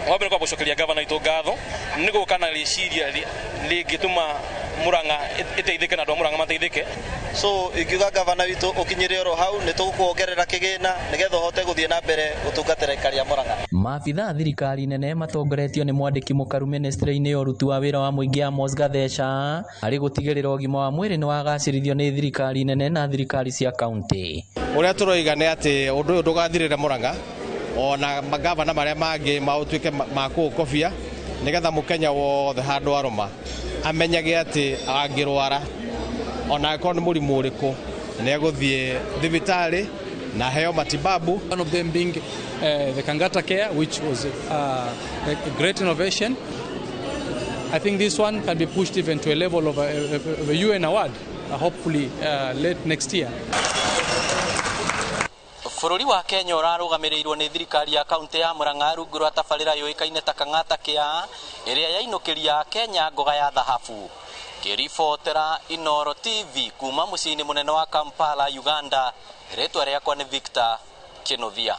Speaker 18: Wa mbere kwa gũcokeria gavana witũ ngatho nĩ gũka na rĩciria rĩngĩtũma Murang'a ĩteithĩke na andũ a Murang'a mateithĩke.
Speaker 19: So ingiuga gavana witũ ũkinyĩre oro hau nĩ tũgũkuongerera kĩgĩna nĩgetha ũhote gũthiĩ na mbere gũtungatĩra aikari a Murang'a.
Speaker 14: Maabitha a thirikari nene matongoretio nĩ mwandĩki mũkaru ministry-inĩ ya ũruti wa wĩra wa mũingĩ Amos Gatheca harĩ gũtigĩrĩra ũgima wa mwĩrĩ nĩ wagacĩrithio nĩ thirikari nene na thirikari cia kaunti.
Speaker 30: Ũrĩa tũroiga nĩ atĩ ũndũ ũyũ ndũgathirĩre Murang'a ona magavana marĩa mangĩ maũtuĩke ma kũũkobia. Nĩgetha mũkenya wothe handũ arũma amenyage atĩ angĩrwara ona angĩkorwo nĩ mũrimũ ũrĩkũ nĩ egũthiĩ thibitarĩ na heo matibabu.
Speaker 2: One of them being the Kangata Care, which was a great innovation. I think this one can be pushed even to a level of a UN award, hopefully late next year.
Speaker 14: Bũrũri wa Kenya ũrarũgamĩrĩirwo nĩ thirikari ya kaunti ya Murang'a rungu rwa tabarĩra yũĩkaine ta Kang'ata Care ĩrĩa yainũkĩria Kenya ngoga ya thahabu. Ngĩribotera Inooro TV kuma mũciĩ-inĩ mũnene wa Kampala, Uganda, rĩtwa rĩakwa nĩ Victor Kĩnuthia.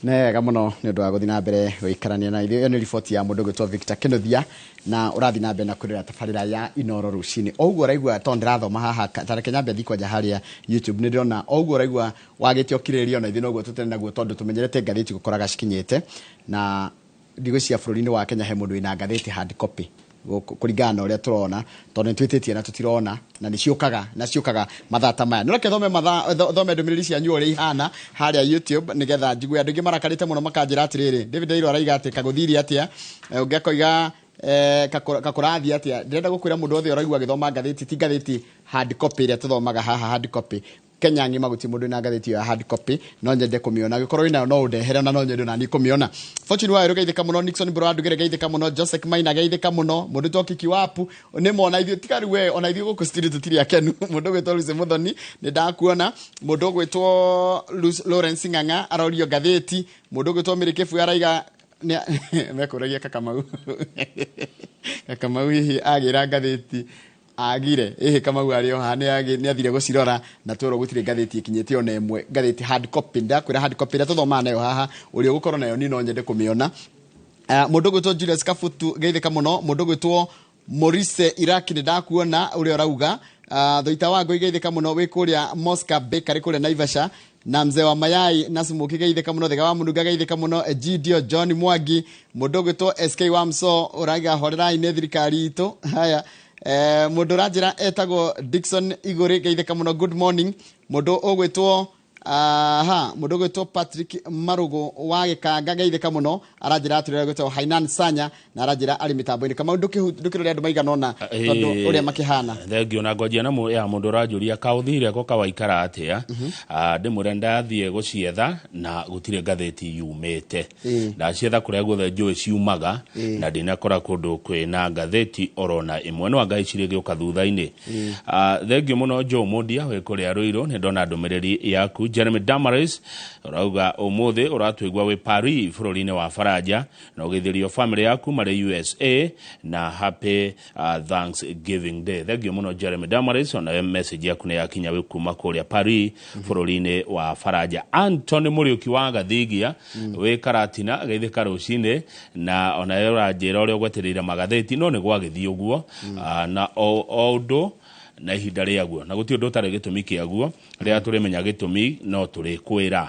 Speaker 1: Nega muno nĩ ũndũ wa gũthiĩ na mbere gũikarania na ithuĩ. Ĩyo nĩ riboti ya mũndũ ũgwĩtwo Victor Kĩnuthia na ũrathiĩ na mbere na kwĩrora tabarĩra ya Inooro rũcinĩ. O ũguo ũraigua tondũ ndĩrathoma haha ta reke nyambe thiĩ kwanja harĩa YouTube nĩ ndĩrona o ũguo ũraigua wagĩte ũkirĩrĩria ona ithuĩ noguo tũtene naguo tondũ tũmenyerete ngathĩti gũkoraga cikinyĩte na ndigwĩciria bũrũri-inĩ wa Kenya he mũndũ wĩna ngathĩti hard copy kũringana na ũrĩa tũrona tondũ nĩ twĩtĩtie na tũtirona na nĩ ciũkaga na ciũkaga mathaa ta maya. No reke thome mathaa thome ndũmĩrĩri cianyu ũrĩa ihana harĩa YouTube nĩgetha njigue andũ aingĩ marakarĩte mũno makanjĩra atĩrĩrĩ David Dairo araiga atĩ kagũthirie atĩa ũngĩ akoiga kakũrathiĩ atĩa. Ndĩrenda gũkwĩra mũndũ wothe ũraigua agĩthoma ngathĩti ti ngathĩti hard copy ĩrĩa tũthomaga haha hard copy Kenya ng'ima gũtirĩ mũndũ wĩna ngathĩti ya hard copy no nyende kũmĩona angĩkorwo wĩnayo no ũndehere na no nyende onaniĩ kũmĩona. Fortune Waweru geithĩka mũno, Nixon Bro geithĩka mũno, Joseph Maina geithĩka mũno, mũndũ to Kiki Wapu nĩ mona ithuĩ tiga rĩu we ona ithuĩ gũkũ studio tũtirĩ akenu. Mũndũ ũgwĩtwo Lucy Muthoni nĩ ndakuona, mũndũ ũgwĩtwo Lawrence Ng'ang'a arorio ngathĩti, mũndũ ũgwĩtwo Mary Kĩbui araiga mekũragia Kakamau Kakamau hihi agĩra ngathĩti agire ĩhĩ Kamau arĩ o haha nĩ athire gũcirora na twerwo gũtirĩ ngathĩti ĩkinyĩte ona ĩmwe ngathĩti hard copy. Ndakwĩra hard copy ĩrĩa tũthomaga nayo haha ũrĩa ũgũkorwo nayo niĩ no nyende kũmĩona. Mũndũ ũgwĩtwo Julius Kabutu geithĩka mũno, mũndũ ũgwĩtwo Maurice Iraki nĩ ndakuona ũrĩa ũrauga. Thoita wa Ngũi geithĩka mũno wĩ kũrĩa Mosca Bakery kũrĩa Naivasha na mzee wa mayai na Smoky geithĩka mũno, Thega wa Mũnunga geithĩka mũno, Egidio John Mwangi, mũndũ ũgwĩtwo SK wa Mso ũraiga horerai nĩ thirikari itũ. Haya mũndũ ũranjĩra etagwo Dickson Igũrĩ geithĩka mũno, good morning. Mũndũ ũgwĩtwo mũndũ ũgwĩtwo Patrick Marugo wa Gĩkanga geithĩka mũno aranjĩra atĩrĩra gwĩtwo Hainan Sanya na aranjĩra arĩ mĩtambo-inĩ. Kamau ndũkĩrore andũ maigana ũna tondũ ũrĩa makĩhana.
Speaker 13: Thengio na ngwanjia na ya mũndũ ũranjũria kaũthire ko kawaikara atĩa. Ndĩmwĩre ndathiĩ gũcietha na gũtirĩ ngathĩti yumĩte. Ndacietha kũrĩa guothe njũĩ ciumaga na ndinakora kũndũ kwĩna ngathĩti orona ĩmwe no anga icirĩ gĩũka thutha-inĩ. Thengio mũno Joe Mondia wĩ kũrĩa Ruiru nĩ ndona ndũmĩrĩri yaku. Jeremy Damaris urauga umuthi uratwigua wi Paris bũrũri-inĩ wa Faranja na ũgeithĩrio family yaku marĩ USA na happy Thanksgiving Day. Thengio mũno Jeremy Damaris ona message yaku nĩ yakinya wĩ kuma kũrĩa Paris bũrũri-inĩ wa Faranja. Anthony Mũriũki wa Gathigia wĩ Karatina geithĩka rũcinĩ na ona ũranjĩra ũrĩa ũgwetereire magathĩti no nĩ gwagĩthiĩ ũguo na o ũndũ na ihinda rĩaguo na gũtirĩ ũndũ ũtarĩ gĩtũmi kĩaguo rĩrĩa tũrĩmenya gĩtũmi no tũrĩkwĩra.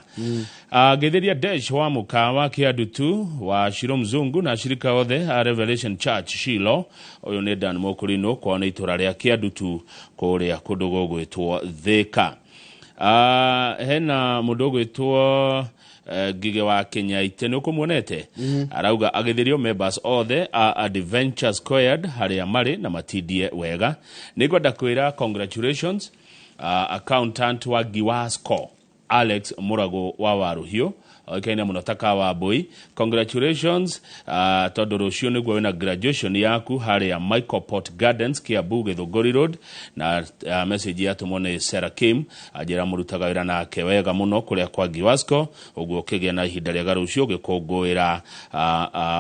Speaker 13: Ngeithĩria Desh wa mũkawa Kĩandutu wa Shiro Mzungu na ashirika othe a Revelation Church Shilo. Ũyũ nĩ Dan Mũkũrinũ kwao nĩ itũra rĩa Kĩandutu kũrĩa kũndũ gũgwĩtwo Thĩka. Hena mũndũ ũgwĩtwo Ngige wa Kenyaite nĩ ũkũmuonete arauga agĩthĩrio members othe a Adventure Squared harĩa marĩ na matindie wega. Nĩngwenda kwĩra congratulations accountant wa Giwasco Alex Mũrago wa Waruhiũ oĩkaine mũno ta Kawambui. Congratulations tondũ rũciũ nĩguo wĩna graduation yaku harĩa Michael Port Gardens Kiambu Gĩthũngũri Road na message yatũmwo nĩ Sarah Kim anjĩra mũrutaga wĩra nake wega mũno kũrĩa kwa Giwasco ũguo ũkĩgĩa na ihinda rĩega rũciũ ũgĩkũngũĩra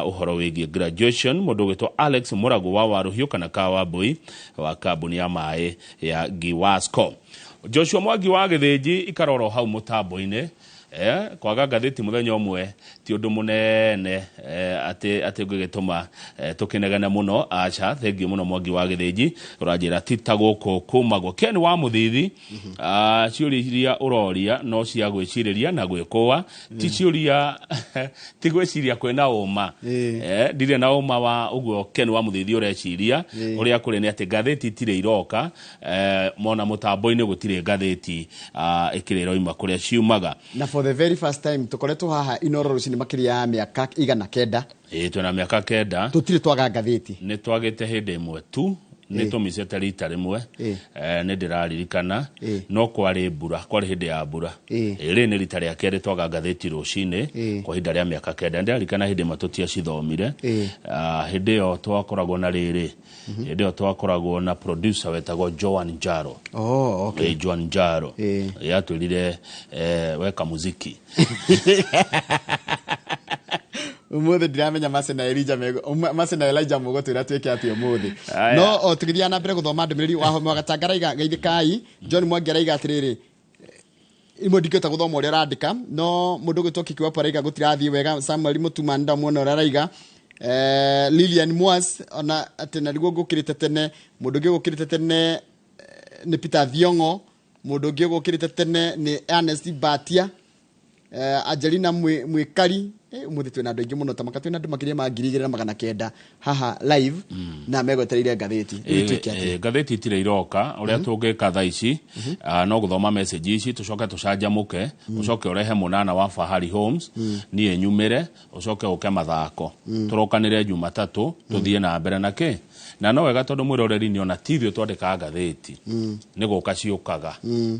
Speaker 13: ũhoro wĩgiĩ graduation. Mũndũ ũgwĩtwo Alex Mũrago wa Waruhiũ kana Kawambui wa kambuni ya maĩ ya Giwasco. Joshua Mwangi wa Gĩthĩnji ikaroro hau mũtambo-inĩ kwaga ngathĩti mũthenya ũmwe ti ũndũ mũnene atĩ ũngĩgĩtũma tũkĩnegene mũno. Aca thengio mũno Mwangi wa Gĩthĩnji ũranjĩra ti ta gũkũ kumagwo. Ken wa Mũthithi ciũria iria ũroria no cia gwĩcirĩria na gwĩkũa ti ciũria ti gwĩciria kwĩna ũma. Ndirĩ na ũma wa ũguo Ken wa Mũthithi ũreciria ũrĩa kũrĩ nĩ atĩ ngathĩti itirĩ iroka mona mũtambo-inĩ gũtirĩ ngathĩti ĩkĩrĩ ĩroima kũrĩa ciumaga.
Speaker 1: Na For the very first time tukoretwo haha Inoro rucini makiria ya miaka 900.
Speaker 13: Ĩĩ, twĩna mĩaka 9.
Speaker 1: Tutire twaga ngathĩti.
Speaker 13: Nĩ twagĩte hĩndĩ ĩmwe tu, nĩ tũmicĩte rita rĩmwe. Nĩ ndĩraririkana no kwarĩ mbura, kwarĩ hĩndĩ ya mbura. Rĩrĩ nĩ rita rĩa kerĩ twaga ngathĩti rũcinĩ kwa ihinda rĩa mĩaka 9. Ndĩraririkana hĩndĩ ĩmwe tũtiacithomire. Hĩndĩ ĩyo twakoragwo na rĩrĩ, hĩndĩ ĩyo twakoragwo na producer wetagwo Joan Njaro.
Speaker 1: Oh, okay.
Speaker 13: Joan Njaro yatwĩrire, weka muziki.
Speaker 1: Umuthi ndiramenya Mercy na Elijah mego Mercy na Elijah mũgũtwĩra twĩke atĩa ũmũthĩ.
Speaker 13: Aya.
Speaker 1: No o tũgĩthiĩ na mbere gũthoma ndũmĩrĩri wa Wagatanga araiga geithĩkai. John Mwangi araiga atĩrĩrĩ, imwe ndingĩhota gũthoma ũrĩa ũrandĩka, no mũndũ ũgwĩtwo Kiki Wapo araiga gũtirathiĩ wega. Samuel Mũtuma nĩndamuona ũrĩa araiga. Lilian Mwas ona atĩ na nĩguo ngũkĩrĩte tene. Mũndũ ũngĩ ũgũkĩrĩte tene nĩ Peter Thiong'o. Mũndũ ũngĩ ũgũkĩrĩte tene nĩ Ernest Batia. Angelina Mwikari. Umuthi twina andũ aingĩ mũno tamaka twina andũ makĩria ma 2900 haha live na megwetereire ngathĩti. Rĩu twĩke atĩa?
Speaker 13: Ngathĩti itirĩ iroka. Ũrĩa tũngĩka thaa ici, no gũthoma message ici, tũcoke tũcanjamũke, ũcoke ũrehe mũnana wa Fahari Homes, niĩ nyumĩre, ũcoke ũke mathako, tũrokanĩre Jumatatũ, tũthiĩ na mbere na kĩ na no wega, tondũ mwĩroreri nĩ ona ti ithuĩ twandĩkaga ngathĩti, nĩ gũka ciũkaga.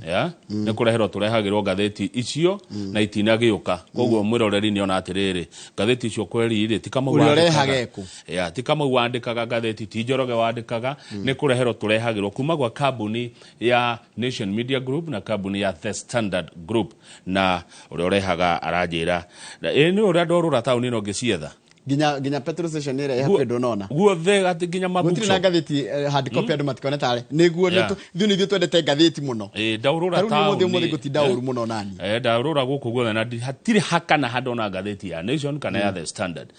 Speaker 13: Yeah? Nĩ kũreherwo tũrehagĩrwo ngathĩti icio na itinagĩũka, koguo mwĩroreri nĩ ona atĩrĩrĩ, ngathĩti icio kweri rĩ ti Kamau
Speaker 1: Ũrĩa
Speaker 13: wandĩkaga.
Speaker 1: ũrehaga ekũ?
Speaker 13: Ya, ti Kamau wandĩkaga ngathĩti, ti Njoroge wandĩkaga, nĩ kũreherwo tũrehagĩrwo kuma gwa kambuni ya Nation Media Group na kambuni ya The Standard Group, na ũrĩa ũrehaga aranjĩra ĩ nĩ ũrĩa ndorũra taũni ĩno ngĩcietha.
Speaker 1: Nginya petrol station ĩrĩa ĩ hakuhĩ ndũnona?
Speaker 13: Guothe, atĩ nginya ma
Speaker 1: Gũtirĩ na
Speaker 13: bookshop.
Speaker 1: ngathĩti hard copy, andũ matikone tarĩ nĩguo. Ithuĩ nĩ ithuĩ twendete ngathĩti mũno.
Speaker 13: Ĩ, ndaũrũra
Speaker 1: Tarĩu nĩ ũmũthĩ
Speaker 13: taũni.
Speaker 1: Ũmũthĩ ngũtinda ũru mũno nani.
Speaker 13: Ndaũrũra gũkũ guothe na hatirĩ hakana handona ngathĩti ya Nation kana ya The Standard.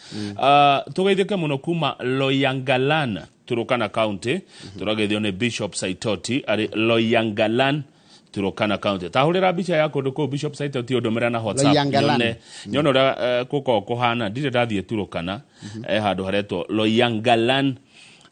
Speaker 13: Tũgeithĩke mũno kuma Loyangalan, Turukana County. Tũrageithio nĩ Bishop Saitoti arĩ Loyangalan, Turukana County. Tahũrĩra mbica ya kũndũ kũu, Bishop Saitoti, ũndũmĩre na WhatsApp.
Speaker 1: Loyangalan.
Speaker 13: Nyone ũrĩa gũkoragwo kũhana. Ndirĩ ndathiĩ Turukana, handũ haretwo Loyangalan.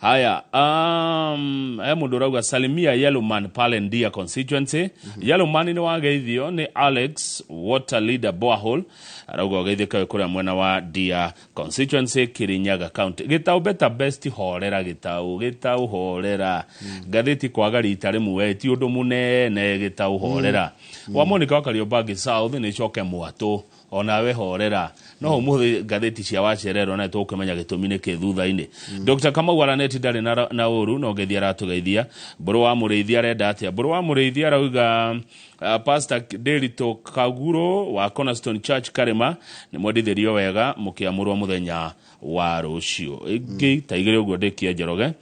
Speaker 13: Haya, he mũndũ ũrauga salimia Yellowman pale Ndia constituency. Yellowman nĩ wageithio nĩ Alex Water Leader Borehole, arauga ũgeithĩke wĩ kũrĩa mwena wa Ndia constituency, Kirinyaga County. Gĩtaũ beta best, horera gĩtaũ, gĩtaũ horera. Ngathĩti kwaga rita rĩmwe ti ũndũ mũnene, gĩtaũ horera. Wa Monica wa Kariobangi South nĩ coke mwatũ onawe horera, no ũmũthĩ ngathĩti cia wacererwo na tũkũmenya gĩtũmi nĩ kĩ thutha-inĩ. Dr. Kamau Araneti ndarĩ na ũru no ngeithi aratũgeithia. Mbũrũ wa mũrĩithi arenda atĩa? Mbũrũ wa mũrĩithi arauga Pastor Derito Kaguro wa Cornerstone Church Karima nĩ mwendithĩrio wega mũkĩamũrwo mũthenya wa rũciũ. Ĩngĩ ta igĩrĩ ũguo ndĩkie Njoroge.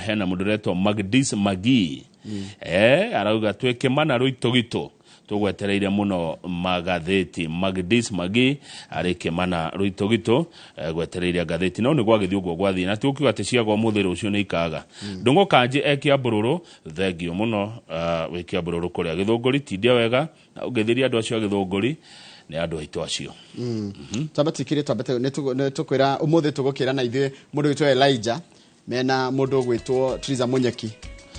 Speaker 13: Hena mũndũ ũretwo Magdis Magi, arauga twĩkĩmana rũitũgitũ tũgwetereire mũno magathĩti. Magdis Magi arĩ Kĩmana rũitũgitũ, gwetereire ngathĩti, no nĩ gwagĩthiĩ ũguo gwathiĩ na tũkiuga atĩ ciagwa ũmũthĩ rũciũ nĩ ikaga. Ndũng'ũ Kanjĩ e Kĩambũrũrũ, thengio mũno, wĩ Kĩambũrũrũ kũrĩa Gĩthũngũri, tindia wega na ũngĩthĩria andũ acio a Gĩthũngũri, nĩ andũ aitũ acio.
Speaker 1: Twambe twikire, twambe nĩ tũkwĩra ũmũthĩ tũgũkĩra na ithuĩ mũndũ gwĩtwo Elijah mena mũndũ ũgwĩtwo Triza Munyeki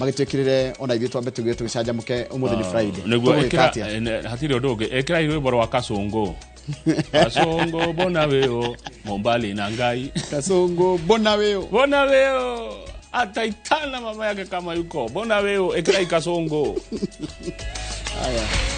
Speaker 1: magĩtwĩkĩrĩre ona ithuĩ twambe tuge tũgĩcanjamũke, ũmũthĩ nĩ Friday.
Speaker 13: Nĩguo.
Speaker 1: Tũgwĩka
Speaker 13: ĩkĩra
Speaker 1: atĩa?
Speaker 13: Hatirĩ ũndũ ũngĩ, ĩkĩra rwĩmbo rwa Kasũngũ. Kasũngũ bona wĩũ mombali na Ngai.
Speaker 1: Kasũngũ bona wĩũ.
Speaker 13: Bona wĩũ ataitana mama yake kama yuko bona wĩũ, ĩkĩrai Kasũngũ.
Speaker 1: Haya.